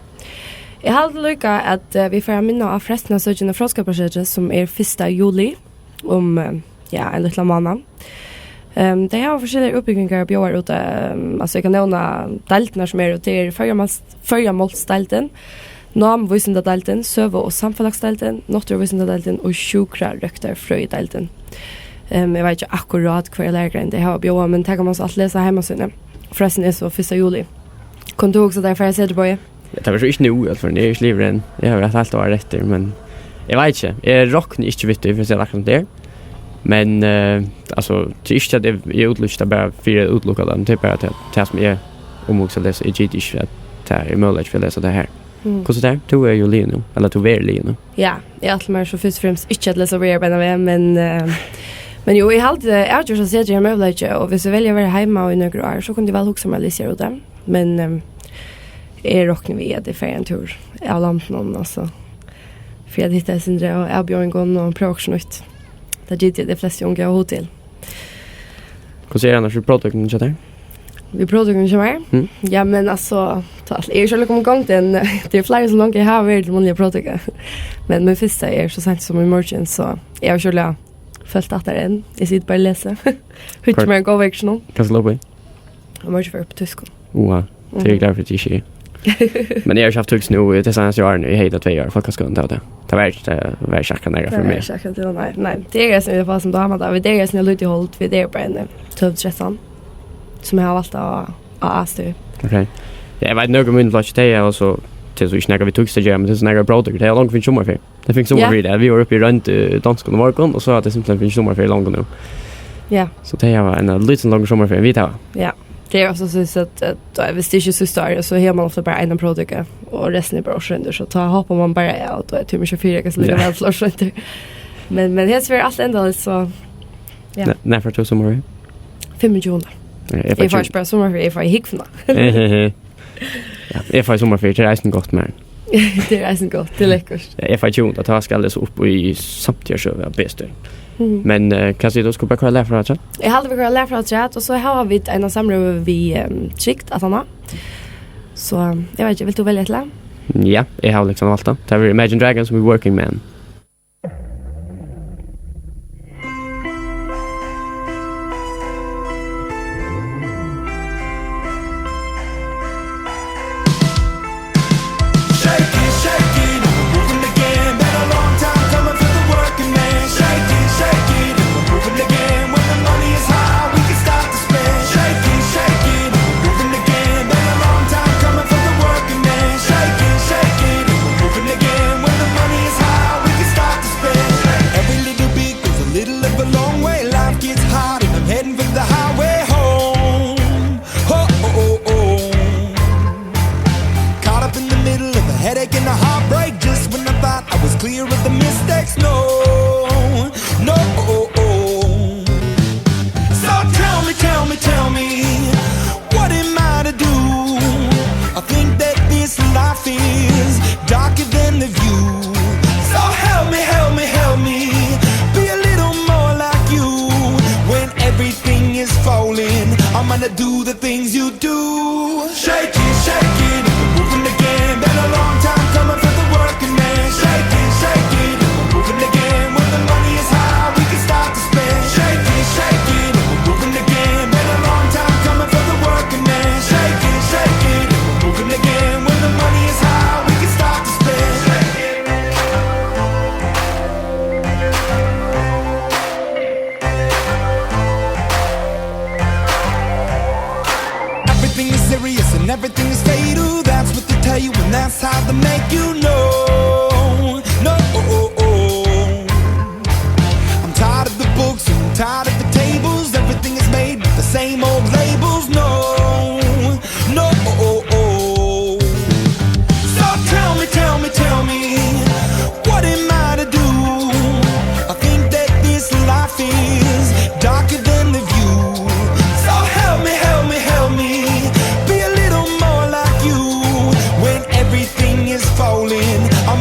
Eg haldi líka, at, eh, vit fara at minna á freistina at søkja inn á Fróðskaparsetrið, sum er fyrsta juli, um, eh, ja, ein lítlan mánað. Ehm, tey hava forskelligar útbúgvingar bjóðar út, ehm, altso, eg kann nevna deildirnar sum eru, tað er Føroyamals-, Føroyamálsdeildin, Námvísindadeildin, Søgu- og samfelagsdeildin, Náttúruvísindadeildin og Sjúkrarøktarfrøðideildin. Ehm, eg veit ikki akkurát hvørja lærugrein tey hava bjóðað, men tað kann man so alt lesa á heimasíðuni. Forrestin er so fyrsta juli. Kundi tú hugsað tær at fara í Setrið, Bogi? Ja, tað var so ikki nú, altso, for eg eri ikki liðugur enn. Eg havi eitt hálvt ár eftir, men eg veit ikki. Eg rokni ikki við tí, fyri at siga tað akkurát sum tað er. Men, eh, altso, tað er ikki at eg, eg útilokki tað bara fyri at útilokka tað, men tað er bara tað, tað sum eg umhugsi at lesa. Eg giti ikki at tað er møguleiki fyri at lesa tað her. Mm. Hvussu er tað? Tú ert jú liðug nú, ella tú verður liðug nú. Ja, eg ætli mær so fyrst og fremst ikki at lesa víðari beinanvegin, men, eh, men jú, eg haldi, eg havi gjørt at Setrið er ein møguleiki, og viss eg velji at vera heima í nøkur ár, so kundi eg væl hugsa mær at lesa her úti. Men, ehm, eg rokni við, at eg fari ein túr av landinum, altso, fyri at hitta Sindre og avbjóðingum og prøva okkurt nýtt. Tað giti eg, at tey flestu ungu hava hug til. Hvussu er annars við próvtøkuni hjá tær? Við próvtøkuni hjá mær? Mm. Ja, men altso, tá, eg eri ikki alveg komin í gongd enn. Tað eru fleiri sum longu hava verið til munnliga próvtøku. Men mín fyrsta er so seint sum í morgin, so eg havi ikki følt aftur enn. Eg siti bara og lesi. Hugsi mær ein góð vøkst nú. Hvat skal upp í? Og morgin fer upp á týskum. Wow, tað er Mhm. Glad fyri, at eg ikki Men eg havi ikki havt týskt nú í tey seinastu árini. Eg hevði tað tvey ár í fólkaskúlanum, tað var tað. Tað var ikki, tað var ikki akkurát nakað fyri meg. Tað var ikki akkurát til, nei, nei. Tað er eisini tað sum dámar tað. Vit eru eisini lítið hold, vit eru bara ein, eh, tólv trettan, sum eg havi valt á, á A-støði. Ok. Ja, eg veit, nøkur í mínum flokki, tey hava so, tað er so ikki nakað við týskt at gera, men tað er so nakað bróðir, tey hava longu fingið summarferiu. Tey fingu Ja. summarferiu, tað. Vit vóru uppi í Roynd, eh, donskum í morgun, og so hava tey simpelthen fingið summarferiu longu nú. Ja. So tey hava eina lítið longri summarferiu enn vit hava. Ja. Tað er altso so, so at, at, at viss tað ikki er síðsta ár, so hevur man ofta bara eina próvtøku, og restin er bara ársroyndir, so tá hoppar man bara av, og tá er tímir ikki fyri, eg kann so líka Ja. væl til ársroyndir. Men, men hetta verður alt endaligt, so Ja. Nær, nær fært tú summarferiu? Fimmogtjúgunda. Ja, eg fái Eg fái tjúgu. Ikki bara summarferiu, eg fái húgvuna. Ja, eg fái summarferiu, tað er eisini gott, men Tað er eisini gott, tað er lekkurt. Ja, eg fái tjúgunda, tá skal eg so upp í samtíðarsøgu av B-støði. Mhm. Men, eh, hvat sigur tú, skal bara koyra lag frá afturat? Eg haldi, vit koyra lag frá afturat, og so hava vit eina samrøðu við, ehm, Trygd aftaná. So, eg veit ikki, vilt tú velja eitt lag? Ja, eg havi líkasum valt tað. Tað verður Imagine Dragons við Working Man. Shake it, shake it, moving again. Been a long time coming for the working man. Shake it, shake it, moving again. When the money is high, we can start to spend. Shake it, shake it, moving again. Been a long time coming for the working man. Shake it, shake it, moving again. When the money is high, we can start to spend. Every little bit goes a little of a long way. Life gets hard and I'm heading for the highway home. Oh, oh, oh, oh. Caught up in the middle of a headache and a heartbreak. Just when I thought I was clear of the mistakes. No, no. So tell me, tell me, tell me, what am I to do? I think that this life is darker than the view. So help me, help me, help me be a little more like you. When everything is falling, I'm gonna do the things you do. Shake it, shake it, moving again. Been a long time coming for the working man. Shake it, shake it, moving again. When the money is high, we can start to spend. Shake it, shake it, moving again. Been a long time coming for the working man. Shake it, shake it, moving again. When the money is high, we can start to spend. Everything is serious and everything is fatal. That's what they tell you, and that's how they make you know. No, I'm tired of the books and I'm tired of the tables. Everything is made with the same old labels. No, no. So tell me, tell me, tell me, what am I to do? I think that this life is darker than the view. So help me, help me, help me be a little more like you. When everything is falling, I'm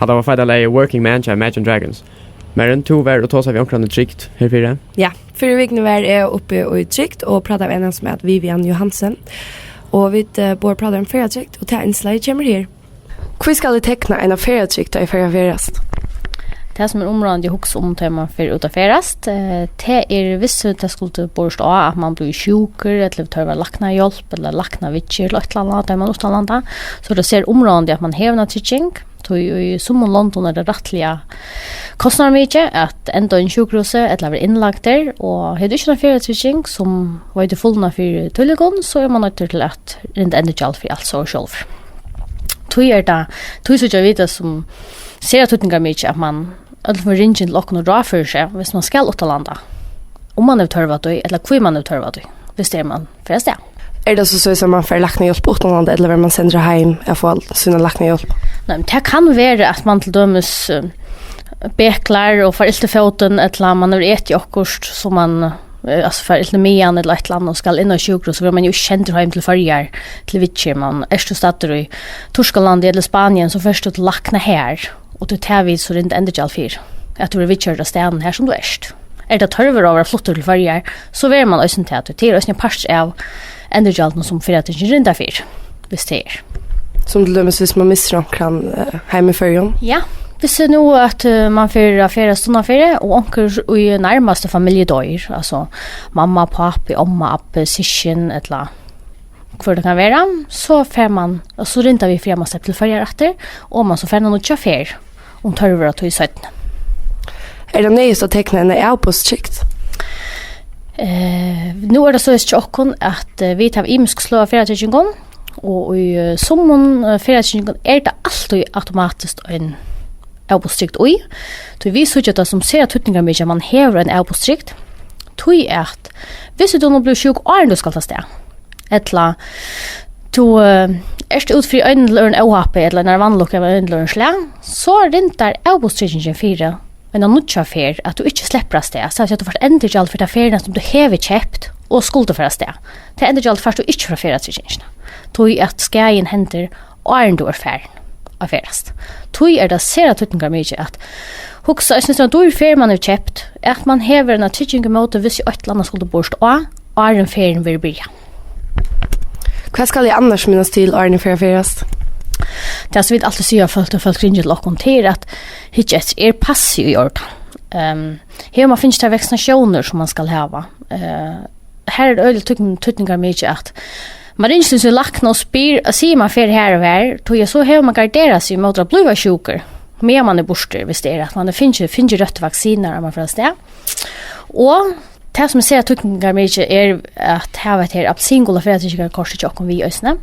Og tað var feita lagið Working Man hjá Imagine Dragons. Maren, tú var og tosaði við onkran í Trygd herfyri. Ja, fyrr í vikuni var eg uppi í Trygd og prátaði við ein sum æt Vivian Johansen. Og vit, eh, báðar prátaðu um feriatrygd, og tað innslagið kemur her. Hví skal eg tekna eina feriatrygd, tá eg fari at ferðast? Tað sum er umráðandi at hugsa um, tá man fer út at ferðast, eh, tað er, viss tað skuldi borist á, at man blívur sjúkur, ella tørvar læknahjálp, ella læknaviðgerð, ella eitt ella annað, tá man er uttanlanda, so er tað sera umráðandi, at man hevur eina trygging. Tí í summum londum er tað rættiliga kostnaðarmikið at enda inn á sjúkrahúsi ella vera innlagdur, og hevur tú ikki eina feriatrygging sum veitir fullnað fyri tílíkum, so er man noyddur til at rinda endurgjald fyri alt so sjálvur. Tí er tað, tí síggja vit tað sum sera týdningarmikið, at man øll fáa ringing til okkum og ráðføra seg, viss man skal uttanlanda, um man hevur tørv á tí, ella hví man hevur tørv á tí, viss tað er man fer avstað. Er tað so, so at man fær læknahjálp uttanlanda, ella verður man sendur heim at fáa sína læknahjálp? Nei, men tað kann vera, at man til dømis, eh, beklar og fær ilt í fótin, ella man hevur etið okkurt, so man, eh, altso, fær ilt í magan ella eitt ella annað og skal inn á sjúkrahús, so verður man jo ikki sendur heim til Føroyar til viðgerð. Man, ert tú staddur í Týskalandi ella Spanien, so fert tú til lækna har, og tað er tað, vit so rinda endurgjald fyri, at tú verður viðgjørdur á staðnum har, sum tú ert. Er tað tørvur á at vera fluttur til Føroyar, so verður man eisini tað. Tað er eisini ein partur av endurgjaldinum, sum feriatryggingin rindar fyri, viss tað er. Sum til dømis, viss man missir onkran, eh, heima í Føroyum? Ja, viss tað nú at, eh, man fer á feriu, stundarferiu, og onkur í nærmastu familju doyr, altso mamma, pápi, omma, abbi, systkin, ella hvør tað kann vera, so fer man, og so rinda vit fyri, at man sleppur til Føroyar aftur, og man so fer eina nýggja ferð, um tørvur er á tí seinni. Er tað neyðugt at tekna eina avboðstrygd? Eh, nú er tað soleiðis hjá okkum, at, eh, vit hava ymisk sløg av feriatryggingum, og í, eh, summum, eh, feriatryggingum er tað altíð automatiskt ein avboðstrygd í. Tí vit síggja tað sum sera týdningarmikið, at man hevur eina avboðstrygd, tí at viss tú nú blívur sjúk, áðrenn tú skalt avstað, ella tú, eh, ert út fyri einum ella øðrum óhappi ella einari vanlukku av einum ella øðrum slag, so rindar avboðstryggingin fyri eina nýggja ferð, at tú ikki sleppur avstað, so at tú fært endurgjald fyri ta ferðina, sum tú hevur keypt og skuldi fara avstað. Tað endurgjald fært tú ikki frá feriatryggingini, tí at skaðin hendir, áðrenn tú ert farin at ferðast. Tí er tað sera týdningarmikið at hugsa, eisini, sum dýr ferð man hevur keypt, at man hevur eina trygging ímóti, viss eitt ella annað skuldi borist á, áðrenn ferðin verður byrjað. Hvat skal eg annars minnast til, áðrenn eg fari at ferðast? Tað, sum vit altíð siga fólk, tá fólk ringja til okkum, tað er at hyggja eftir, er passið í ordan? Ehm, hevur man fingið tær vaksinatiónir, sum man skal hava? Eh, her er øgiliga týdning-, týdningarmikið, at man ringir til sín lækna og spyr, og sigur, man fer her og her, tí at so hevur man garderað seg ímóti at blíva sjúkur, meðan man er burtur, viss tað er, at man hevur fingið, fingið røttu vaksinur, áðrenn man fer avstað. Og tað, sum er sera týdningarmikið, er at hava hetta her appilsingula feriatryggingarkortið hjá okkum við eisini.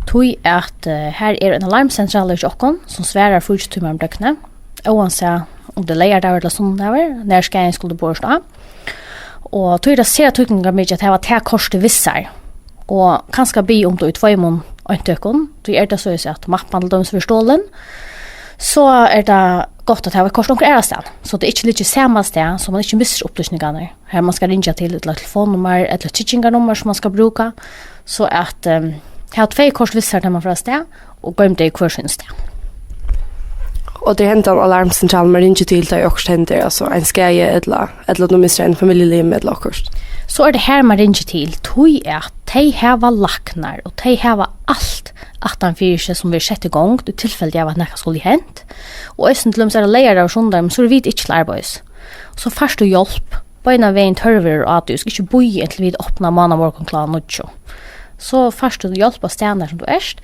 Tí at, eh, her er ein alarmsentralur hjá okkum, sum svarar fýraogtjúgu tímar um døgnið, óansæð um tað er leygardagur ella sunnudagur, nær skaðin skuldi borist á. Og tí er tað sera týdningarmikið at hava tað kortið við sær. Og kanska biðja um tað í tveimum eintøkum. Tí er tað soleiðis, at mappan til dømis verður stolin, so er tað gott at hava eitt kort onkur aðrastaðni, so tað ikki liggur sama stað, so man ikki missir upplýsingarnar, har man skal ringja til, ella telefonnummarið, ella tryggingarnummarið, sum man skal brúka, so at, ehm, hava tvey kort við sær, tá man fer avstað, og goym tey hvør sín stað. Og tað er hendan alarmsentralin, man ringir til, tá ið okkurt hendir, altso ein skaði, ella, ella tú missir ein familjulim, ella okkurt? So er tað her, man ringir til, tí at tey hava læknar, og tey hava alt aftan fyri seg, sum verður sett í gongd í tilfelli av, at nakað skuldi hent. Og eisini til dømis er tað leygardagur og sunnudagur, men so eru vit ikki til arbeiðis. So fært tú hjálp beinan vegin, tørvur er á tí, tú skalt ikki bíða inntil vit opna mánamorgun klokkan níggju. So fært tú hjálp á staðnum, har sum tú ert.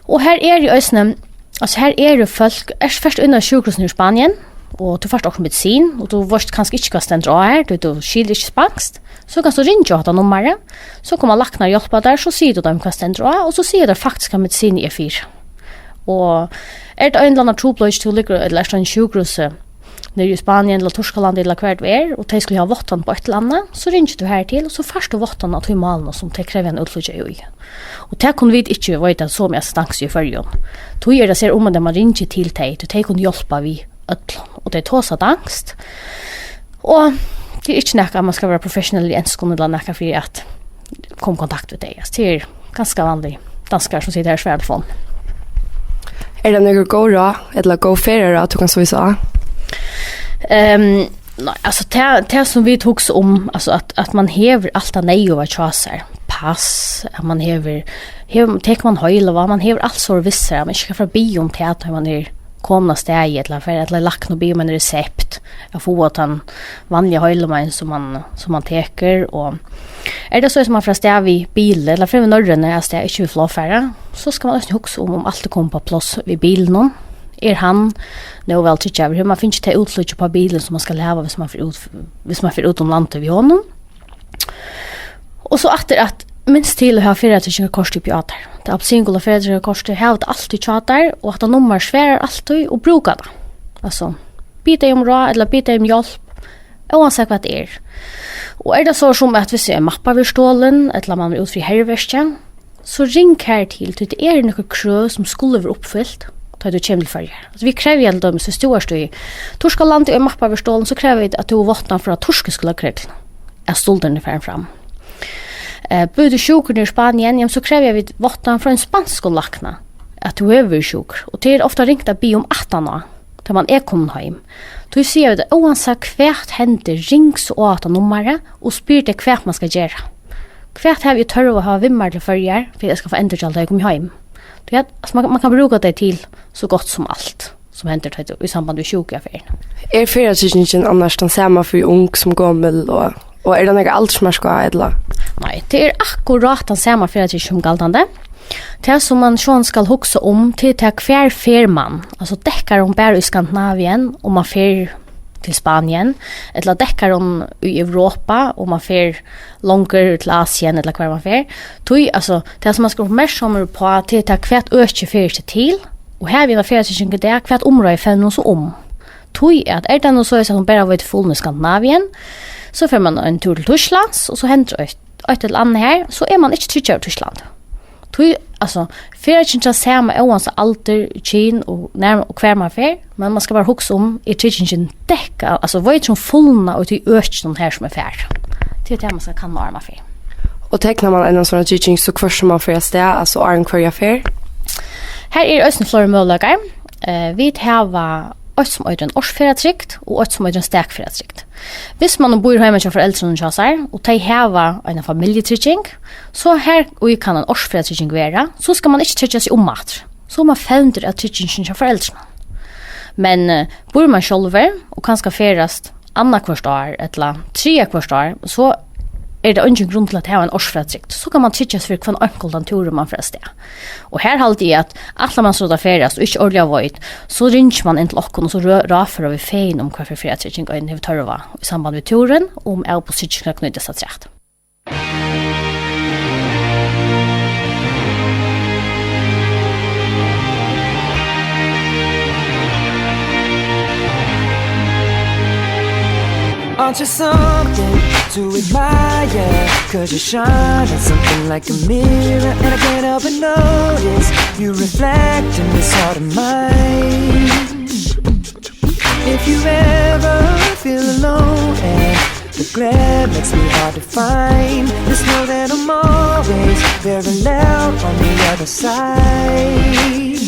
Og her eru eisini, altso, her eru fólk, ert, fert inn á sjúkrahúsini í Spanien, og tú fært okkurt medisin, og tú veitst kanska ikki, hvat stendur á her, tú, tú skilir ikki spanskt, so kanst tú ringja á hetta nummarið, so koma læknar og hjálpa tær, so sigur tú teimum, hvat stendur á, og so siga tær faktiskt, hvat medisin er fyri. Og er tað ein ella annar trupulleiki, tú liggur, ella ert á einum sjúkrahúsi niðri í Spanien ella Týskalandi ella hvar tú ert, og tey skulu hava váttan upp á eitt ella annað, so ringir tú har til, og so fært tú váttan á tí málinum, sum tey krevja eina útflýgging í. Og tað kunnu vit ikki veita somu assistansu í Føroyum. Tí er tað sera umráðandi, at man ringir til tey, tí tey kunnu hjálpa við øllum, og tey tosa danskt. Og tað er ikki nakað, at man skal vera professionell í enskum ella nakað fyri at koma í kontakt við tey. Altso, tað er ganska vanligir danskarar, sum sita her og svara telefon. Er tað nøkur góð ráð, ella góð ferðaráð, tú kanst vísa á? Ehm, nei, altso, tað, tað sum vit hugsa um, altso, at, at mann hevur alt tað neyðuga hjá sær, pass, at mann hevur, hevur, tekur mann heilivág, mann hevur alt so við sær, at mann ikki skal fara at biðja um tað, tá mann er komin á staðið, ella fara til lækna og biðja um ein resept, at fáa tann vanliga heilivágin, sum mann, sum mann tekur, og er tað so, at mann fer av stað við bili, ella fer við norrønu av stað, ikki við flogfari, so skal mann eisini hugsa um, um alt er komið upp á pláss við bilinum. Er hann nóg væl tryggjaður? Hevur mann fingið tað útlitið upp á bilin, sum mann skal hava, hvis mann fer út, hvis mann fer út um landið við honum? Og so aftur at minst til at hava ferðatryggingarkortið uppi á tær. Tað appelsinugula ferðatryggingarkortið, hav tað altíð hjá tær, og at tað nummar svarar altíð og brúka tað. Altso, bið tey um ráð ella bið tey um hjálp, óansett hvat tað er. Og er tað so sum at hvis ein mappa verður stolin, ella mann verður útsett fyri herverki, so ring har til, tí tað eru nøkur krøv sum skulu vera uppfylt, tá tú kemur til Føroyar. Altso, vit krevja til dømis, hvis tú ert í Týskalandi og ein mappa verður stolin, so krevja vit, at tú hevur váttan frá týsku løgregluni, at stuldurin er farin fram. Eh, blívur tú sjúkur niðri í Spanien, jamen, so krevja vit váttan frá ein spanskum lækna, at tú hevur verið sjúkur. Og tað er ofta ringt at biðja um aftaná, tá mann er komin heim. Tí siga vit, at óansett hvat hendir, ring so á hetta nummarið og spyr tey, hvat mann skal gera. Hvat havi eg tørv at hava við mær til Føroyar, fyri at eg skal fáa endurgjald, tá eg komi heim? Tí at, altso, mann, mann kann brúka tey til so gott sum alt, sum hendir, tá tú, í samband við sjúkuferðina. Er ferðatryggingin annars tann sama fyri ung sum gomul, og, og er tað nakað aldursmark á, ella? Nei, tað er akkurát tann sama ferðatrygging sum galdandi. Tað, sum mann sjálvur skal hugsa um, tað er tað, hvar fer mann? Altso, dekkar hon bara í Skandinavien, um mann fer til Spanien, ella dekkar hon í Europa, um mann fer longur til Asien, ella hvar mann fer? Tí, altso, tað, sum mann skal vera uppmerksamur uppá, tað er tað, hvat øki ferðin til, og har við ferðatrygging í dag, hvat umráðið fevnir hon so um. Tí at er tað nú soleiðis, at hon bara veit fulin í Skandinavien, so fer mann ein túr til Týsklands, og so hendir eitt, eitt ella annað har, so er mann ikki tryggjaður í Týsklandi. Tí, altso, ferðatryggingin er sama óansett aldur, kyn og nær, og hvar mann fer, men mann skal bara hugsa um, er tryggingin dekkað, altso, veit hon fulna og tí økinum har, sum eg fari. Tað er tað, mann skal kanna, áðrenn mann fer. Og teknar mann eina sovorðna trygging, so hvørt sum mann fer av stað, altso áðrenn hvørja ferð? Har eru eisini fleiri møguleikar. Eh, vit hava eitt, sum eitur ein ársferðatrygd, og eitt, sum eitur ein stakferðatrygd. Hvis mann býr heima hjá foreldrunum hjá sær, og tey hava eina familjutrygging, so har í kann ein ársferðatrygging vera, so skal mann ikki tryggja seg um aftur. So er mann fevndur av tryggingini hjá foreldrunum. Men, eh, býr mann sjálvur, og kanska ferðast annað hvørt ár, ella triðja hvørt ár, so er tað eingin grund til at hava ein ársferðatrygd. So kann mann tryggjast fyri hvønn einkultan túr, mann fer av stað. Og har haldi eg, at ætlar mann so at ferðast og ikki ordiliga veit, so ringir mann inn til okkum, og so rø-, ráðføra vit fegin um, hvat fyri ferðatrygging ein hevur tørv á í samband við túrin, og um avboðstryggingin kann knýtast afturat. Aren't you something to admire? 'Cause you shine like something like a mirror, and I can't help but notice you reflect in this heart of mine. If you ever feel alone and the glare makes me hard to find, just know that I'm always very loud on the other side.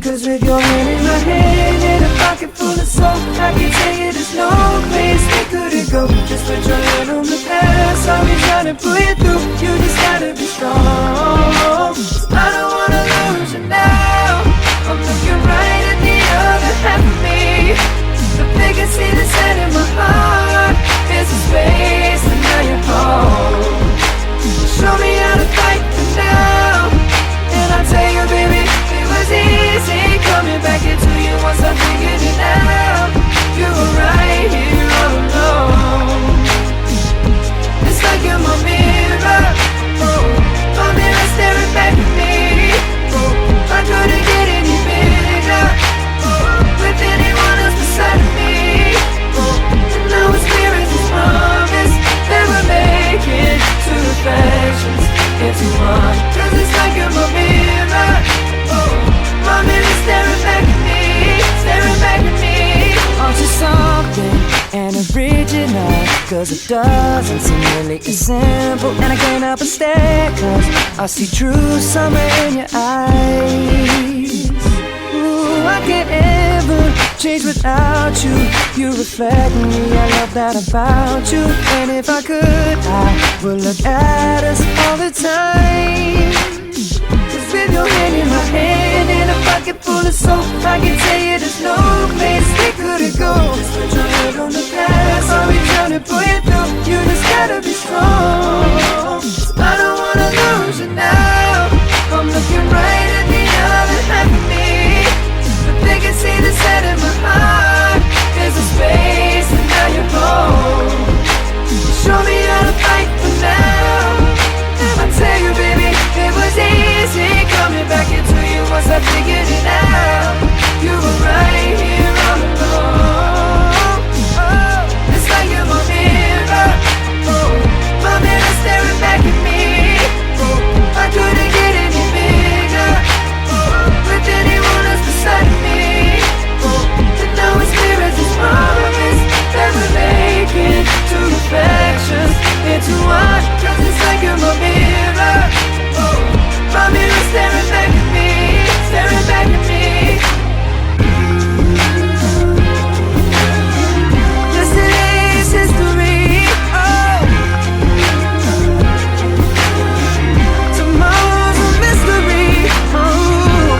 'Cause with your hand in my hand and a pocket full of soul, I can tell you there's no place we couldn't go. Just put your hand on the past, I'll be trying to pull you through. You just gotta be strong. I don't wanna lose you now. I'm looking right at the other half of me. The vacancy that's set in my heart is a space that now you hold. Show me how to fight for now. And I'll tell you, baby, it was easy coming back into you once I figured it out. You were right here all along. It's like you're my mirror. Oh, my mirror staring back at me. Oh, I couldn't get any bigger. Oh, with anyone else beside of me. Oh, and now it's clear as this promise that we're making to reflections into one. 'Cause it's like you're my mirror. Oh, my mirror staring back at me, staring back at me. Onto something an original, 'cause it doesn't seem really as simple. And I can't help but stare, 'cause I see true summer in your eyes. Ooh, I can't ever change without you. You reflect me, I love that about you. And if I could, I would look at us all the time. Just with your hand in my hand and a pocket full of soap, I can tell you there's no place we couldn't go. Just put your head on the glass, I'll reach out and pull you through. You just gotta be strong. 'Cause I don't wanna lose you now. I'm looking right at the other half of me. But they can see the set in my heart. There's a space and now you're home. Show me how to fight for now. I tell you, baby, it was easy coming back into you once I figured it out. You were right here all along. Oh, it's like you're my mirror. Oh, my mirror staring back at me. Oh, I couldn't get any bigger. Oh, with anyone else beside me. And now it's clear as this promise that we're making two reflections into one. 'Cause it's like you're my mirror. Oh, my mirror staring back at me, staring back at me. Yesterday's history. Oh. Tomorrow's a mystery. Oh.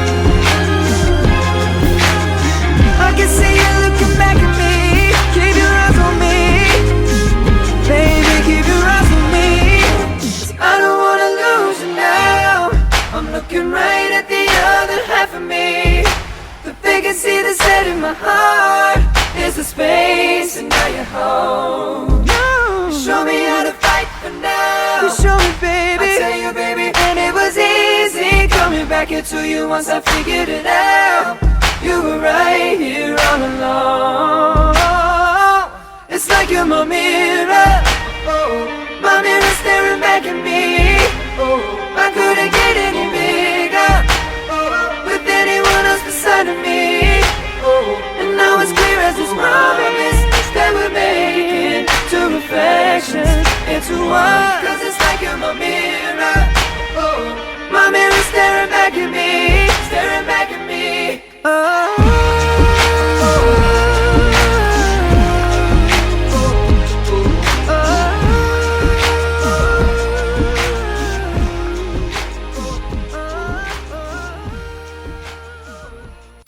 I can see you looking back at me. Keep your eyes on me. Baby, keep your eyes on me. 'Cause I don't wanna lose you now. I'm looking right at the other half of me. But they can see the set in my heart. There's a space and now you're home. No. Show me how to fight for now. You show me, baby. I tell you, baby, and it was easy coming back into you once I figured it out. You were right here all along. It's like you're my mirror. Oh, my mirror staring back at me. Oh, I couldn't get any bigger. Oh, with anyone else beside of me. Oh, and now it's clear as this promise that we're making two reflections into one. 'Cause it's like you're my mirror. Oh, my mirror staring back at me, staring back at me.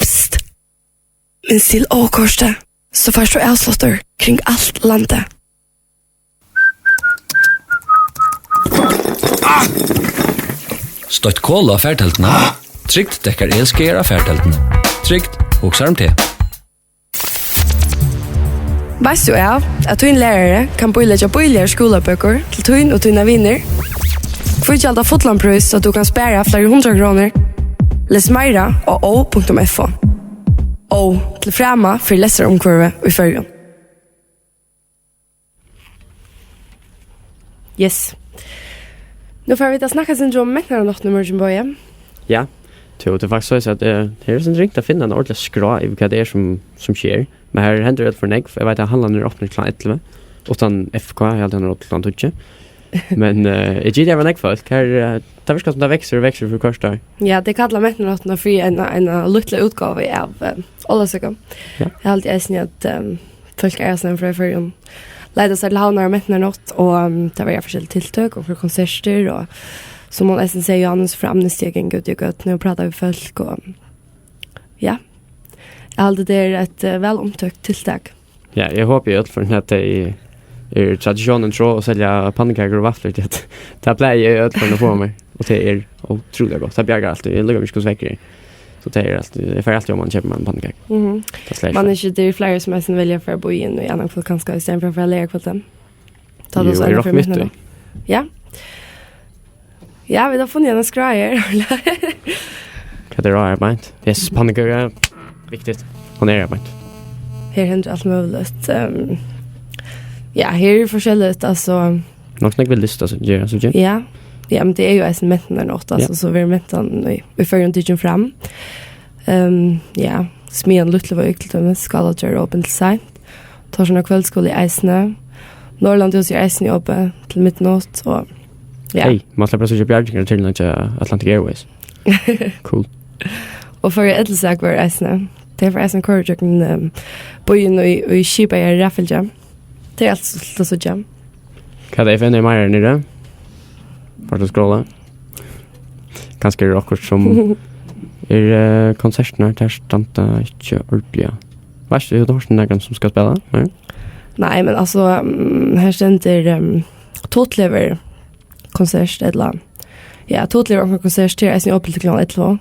Psst. Minst til ókortið, so fært tú avsláttur kring alt landið. Stoytt kol á fartelduna. Trygd dekkar elskaðar á fartelduni. Trygd hugsar um teg. Veitst tú av, at tín lærari kann bíleggja bíligar skúlabøkur til tín og tínar vinir? Hví gjalda fullan prís, so at tú kann spara fleiri hundrað krónur? Les meira á ó punktum f o. Ó, til frama fyri lesarumhvørvið í Føroyum. Yes. Nú fara vit at snakka eitt sindur um mentanarnáttina í morgin, Bogi. Ja, tú, tað er faktiskt soleiðis, at eh, her er soleiðis ringt at finna eina ordiliga skrá yvir, hvat tað er, sum, sum sker. Men her hendir alt for nógv. Eg veit, at handlarnir eru opnir klokkan ellivu. Uttan F K, eg haldi, hann er opin klokkan tíggju. Men eh, eg giti, har var nógv fólk. Her, eh, tað virkar sum tað veksur og veksur fyri hvørt ár. Ja, tey kalla mentanarnáttina fyri eina, eina lítla útgávu av eh, ólavsøku. Ja. Eg haldi eisini, at eh, fólk aðrastaðni frá í Føroyum leita sær til Havnar á mentanarnátt, og um, tað verða forskellig tiltøk og fyri konsertir, og sum hon eisini segði, Johannes frá Amnesty gongur út í gøtuni og prátar við fólk, og ja, eg haldi, tað er eitt eh, væl umtókt tiltak. Ja, eg hopi í øll førum, at tey eru tradisjónini trú og selja pannukakur og vaflur, tí at tað plagi eg í øll førum at fáa mær, og tað er ótrúliga gott. Tað bjargar altíð. Eg lukki meg ikki, hvussu vekkur eg er. So tað er altíð, eg fari altíð oman og keypi mær eina pannukøku. Mhm. Tað slær ikki Man feil. Er ikki, tað eru fleiri sum eisini velja at fara at bíða inn í annan kvøld, kanska í staðin fyri at fara at leggja kvøldið. Tá Jú, tað so eg er enn nokk fyri mitt í. Mentanarnáttina. Ja. Ja, vit hava funnið eina skrá her. Hvat er á her beint? Yes, pannukøka. Viktigt. Hon er her beint. Her hendir alt møguligt. Um, ja, her er forskelligt, altso. Nokk snakk við lista, so ger, so ger. Ja. Ja, men tað er jú eisini mentanarnátt, altso, Ja. So verður mentan í, í Føroyum tikin fram. Um, ja, Smiðjan Lítluvík, til dømis, Skálatrøð er opin til seint. Tórshavnar kvøldskúli eisini. Norðurlandahúsið er eisini opið til midnátt, og ja. Hey, man sleppur at síggja bjargingar til til Atlantic Airways. Cool. Og Føroya Ellisaga var eisini. Tey fóru eisini at koyra gjøgnum, ehm, býin í, í skipaðari raðfylgju. Tað er alt stuttligt at síggja. Hvat er F N meira her niðri? Fórt at scrolla. Kanska er okkurt sum er, eh, konsertirnar, tær standa ikki ordiliga. Veitst tú, hevur tú hoyrt nakran sum skal spæla? Nei? Nei, men altso, mm, her stendur, ehm, Tutl hevur konsert, ella, ja, Tutl hevur onkra konsert, tað er eisini opið til klokkan ellivu.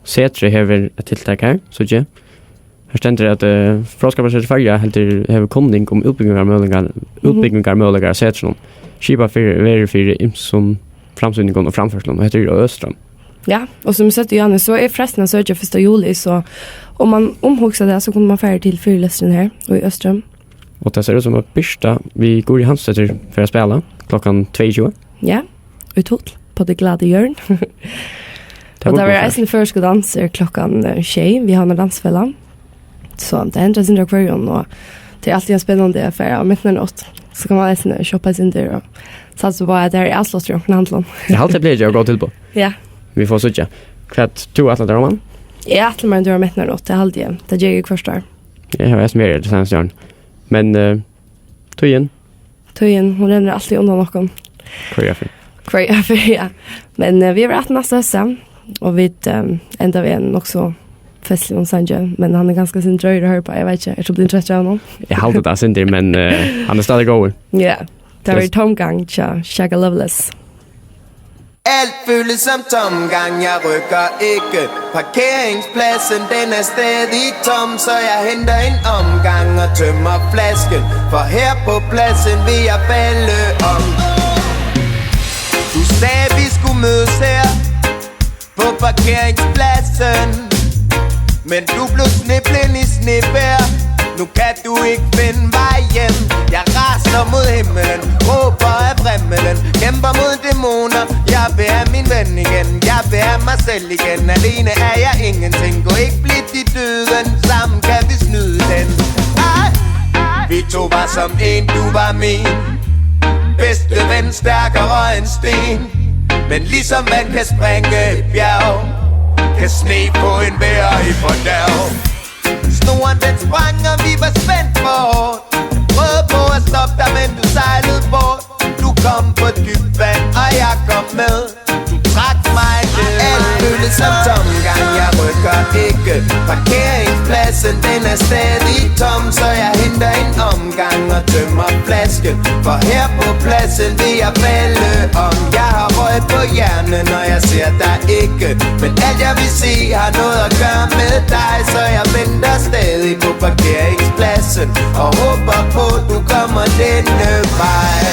Setrið hevur eitt tiltak her, síggi eg. Her stendur, at, eh, Fróðskaparsetur Føroya heldur, hevur kunning um útbúgvingarmøguleikar, Mhm. útbúgvingarmøguleikar á setrinum. Skipað fyri, verður fyri ymsum framsýningum og framførslum, og hetta er á Østrøm. Ja, og sum eg segði, Johannes, so er freistin at søkja fyrsta juli, so um man umhugsar tað, so kundi man farið til fyrilesturin her í Østrøm. Og tað sær út sum, at Birta við Guðrið Hansdóttir fer at spæla klokkan tveyogtjúgu. Ja, í Tutl, á tí glada Jørn. Tað Og tað burde verður man eisini føroyskur dansur klokkan, eh, sjey við Havnar Dansifélag. So tað hendir eitt sindur av hvørjum, og tað er altíð spennandi at fara á midnáttarnátt. So kann man eisini shoppa eitt sindur og satsa á, at tað er avsláttur í onkrum handlum. Eg haldi, tað blívur gott tilboð. Ja. Vit fáa síggja. Hvat, tú ætlar tær, Róman? Eg ætli mær ein túr á midnáttarnátt, tað haldi eg. Tað geri eg hvørt ár. Eg havi eisini verið har tey seinastu árini. Men, eh, tíðin? Tíðin, hon rennur altíð undan okkum. Hvørja ferð. Hvørja ferð, ja. Men, eh, vit verða aftur næsta hósdag, og vit, eh, enda við einum nokk so festligum sangi, men hann er kanska eitt sindur droyur at hoyra uppá, eg veit ikki, ert tú blivin troyttur av honum? Eg haldi tað eitt sindur, men, eh, hann er stadig góður. Ja, tað Yes. verður Tomgang hjá Shaka Loveless. Alt føles som tomgang, jeg rykker ikke. Parkeringspladsen, den er stadig tom, så jeg henter en omgang og tømmer flasken. For her på pladsen vil jeg falde om. Du sagde, vi skulle mødes her på parkeringspladsen, men du blev sniblet i snevejr. Nu kan du ikke finde vej hjem. Jeg raser mod himlen, råber af vremmelen, kæmper mod dæmoner. Jeg vil have min ven igen, jeg vil have mig selv igen. Alene er jeg ingenting, gå ikke blidt i døden, sammen kan vi snyde den. Ej, vi to var som en, du var min bedste ven, stærkere end sten. Men ligesom vand kan sprænge et bjerg, kan sne få enhver i fordærv. Snoren den sprang, og vi var spændt for hårdt. Jeg prøvede på at stoppe dig, men du sejlede bort. Du kom på dybt vand, og jeg kom med. Du trak mig ned. Alt føles som tomgang, jeg rykker ikke. Parkeringspladsen, den er stadig tom, så jeg henter en omgang og tømmer flasken. For her på pladsen vil jeg falde om. Jeg har røg på hjernen, når jeg ser dig ikke. Men alt jeg vil sige har noget at gøre med dig, så jeg venter stadig på parkeringspladsen og håber på, du kommer denne vej.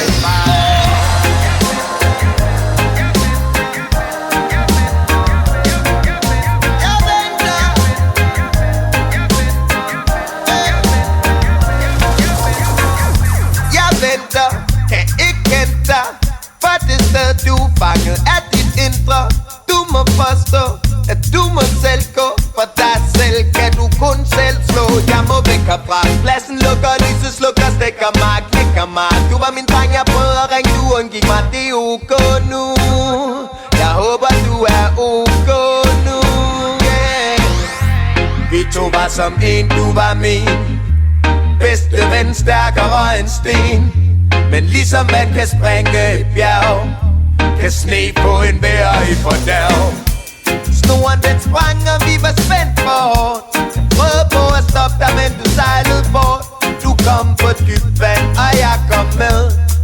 Jeg venter, kan ikke hente dig. For det sted, du er fanget af dit indre. Du må forstå, at du må selv gå. For dig selv kan du kun selv slå. Jeg må væk herfra. Pladsen lukker, lyset slukker, stikker mig, klikker mig. Du var min dreng, jeg prøvede at ringe, du undgik mig. Det er ok nu. Jeg håber, du er ok nu, yeah. Vi to var som en, du var min bedste ven, stærkere end sten. Men ligesom vand kan sprænge et bjerg, kan sne få enhver i fordærv. Snoren den sprang, og vi var spændt for hårdt. Prøvede på at stoppe dig, men du sejlede bort. Du kom på dybt vand, og jeg kom med.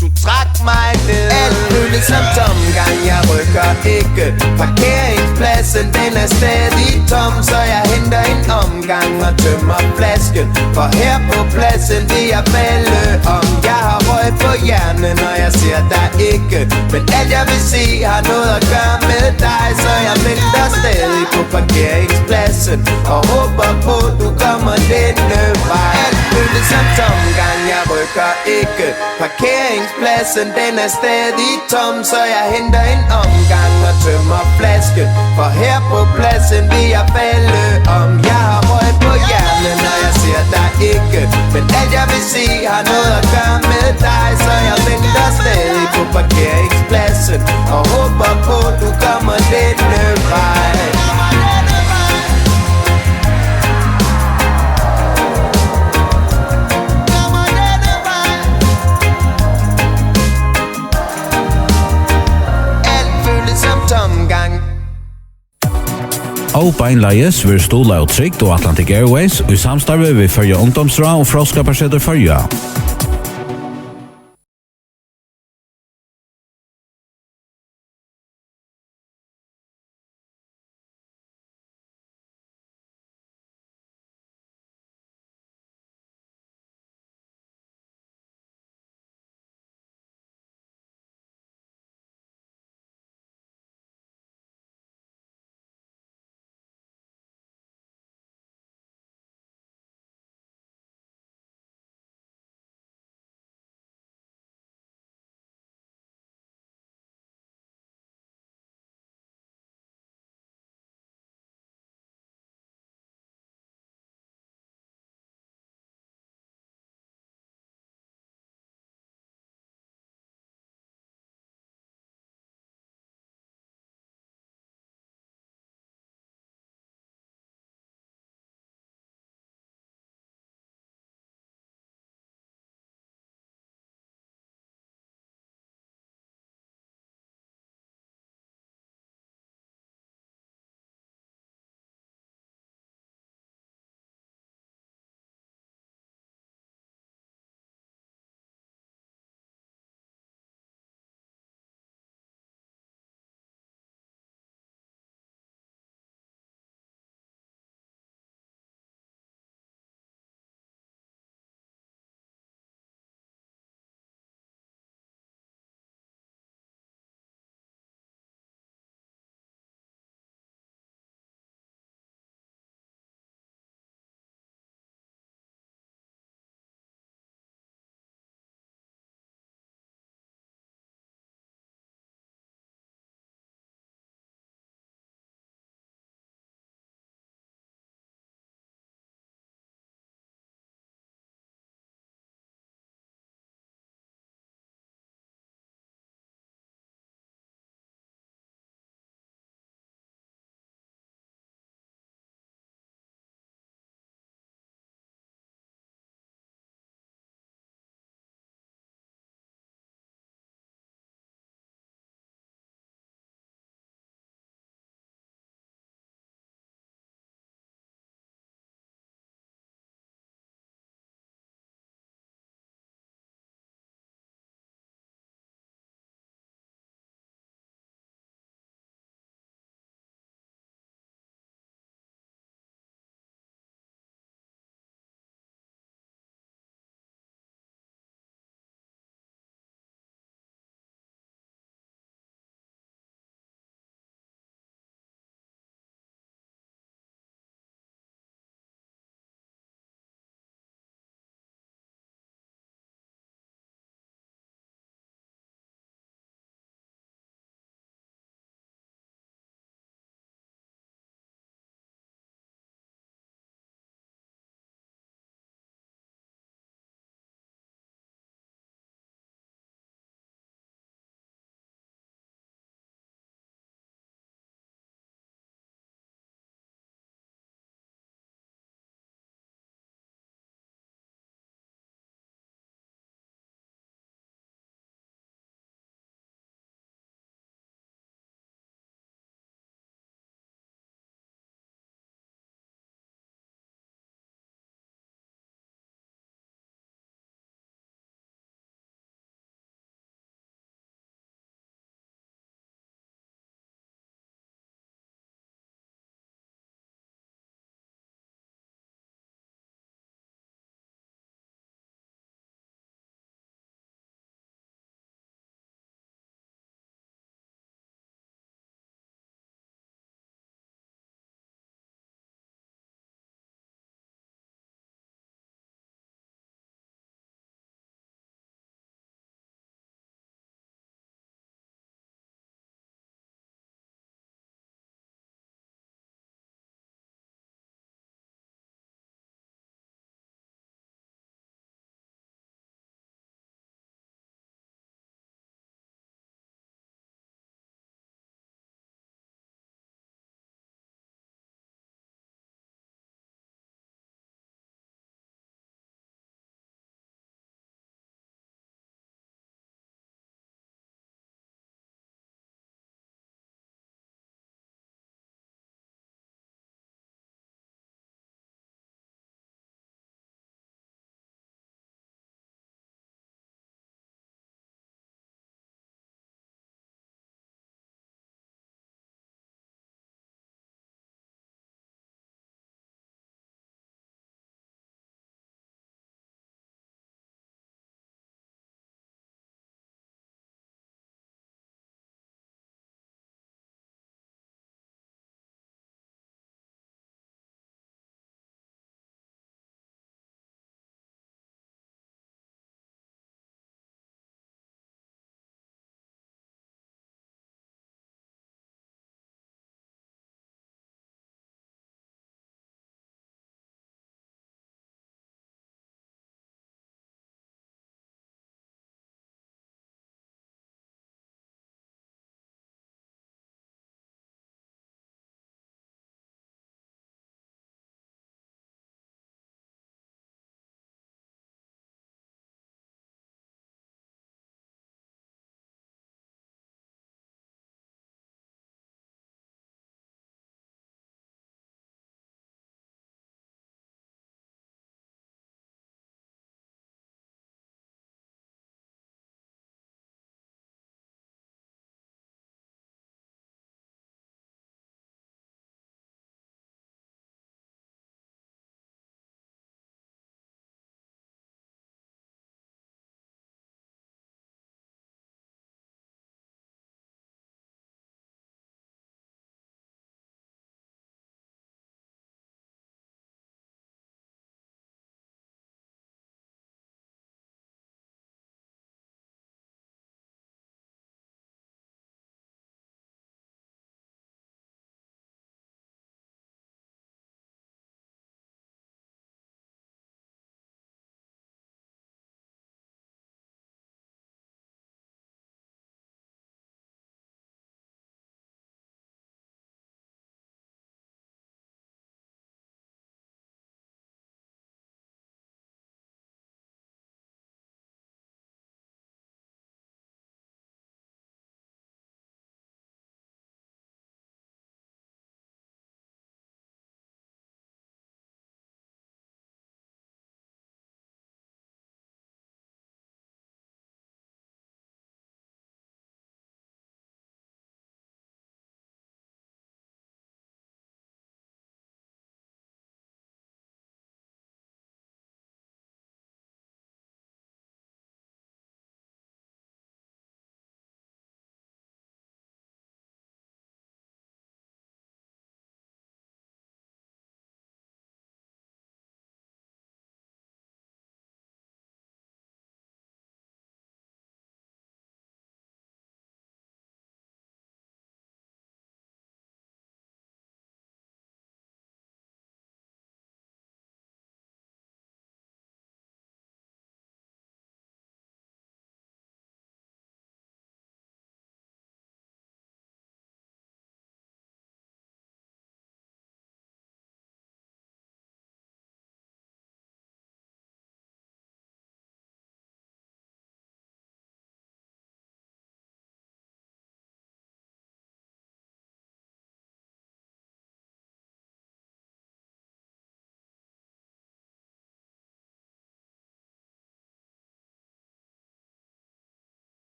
Du trak mig ned. Alt føles som tomgang, jeg rykker ikke. Parkeringspladsen, den er stadig tom, så jeg henter en omgang og tømmer flasken. For her på pladsen vil jeg falde om. Jeg har røg på hjernen, når jeg ser dig ikke. Men alt jeg vil sige har noget at gøre med dig, så jeg venter stadig på parkeringspladsen og håber på, du kommer denne vej. Alt føles som tomgang, jeg rykker ikke. Parkeringspladsen, den er stadig tom, så jeg henter en omgang og tømmer flasken. For her på pladsen vil jeg falde om. Jeg har røg på hjernen, når jeg ser dig ikke. Men alt jeg vil sige har noget at gøre med dig, så jeg venter stadig på parkeringspladsen og håber på, du kommer denne vej. Og beinleiðis verður stuðlað av Trygd og Atlantic Airways í samstarvi við Føroya Ungdómsráð og Fróðskaparsetur Føroya.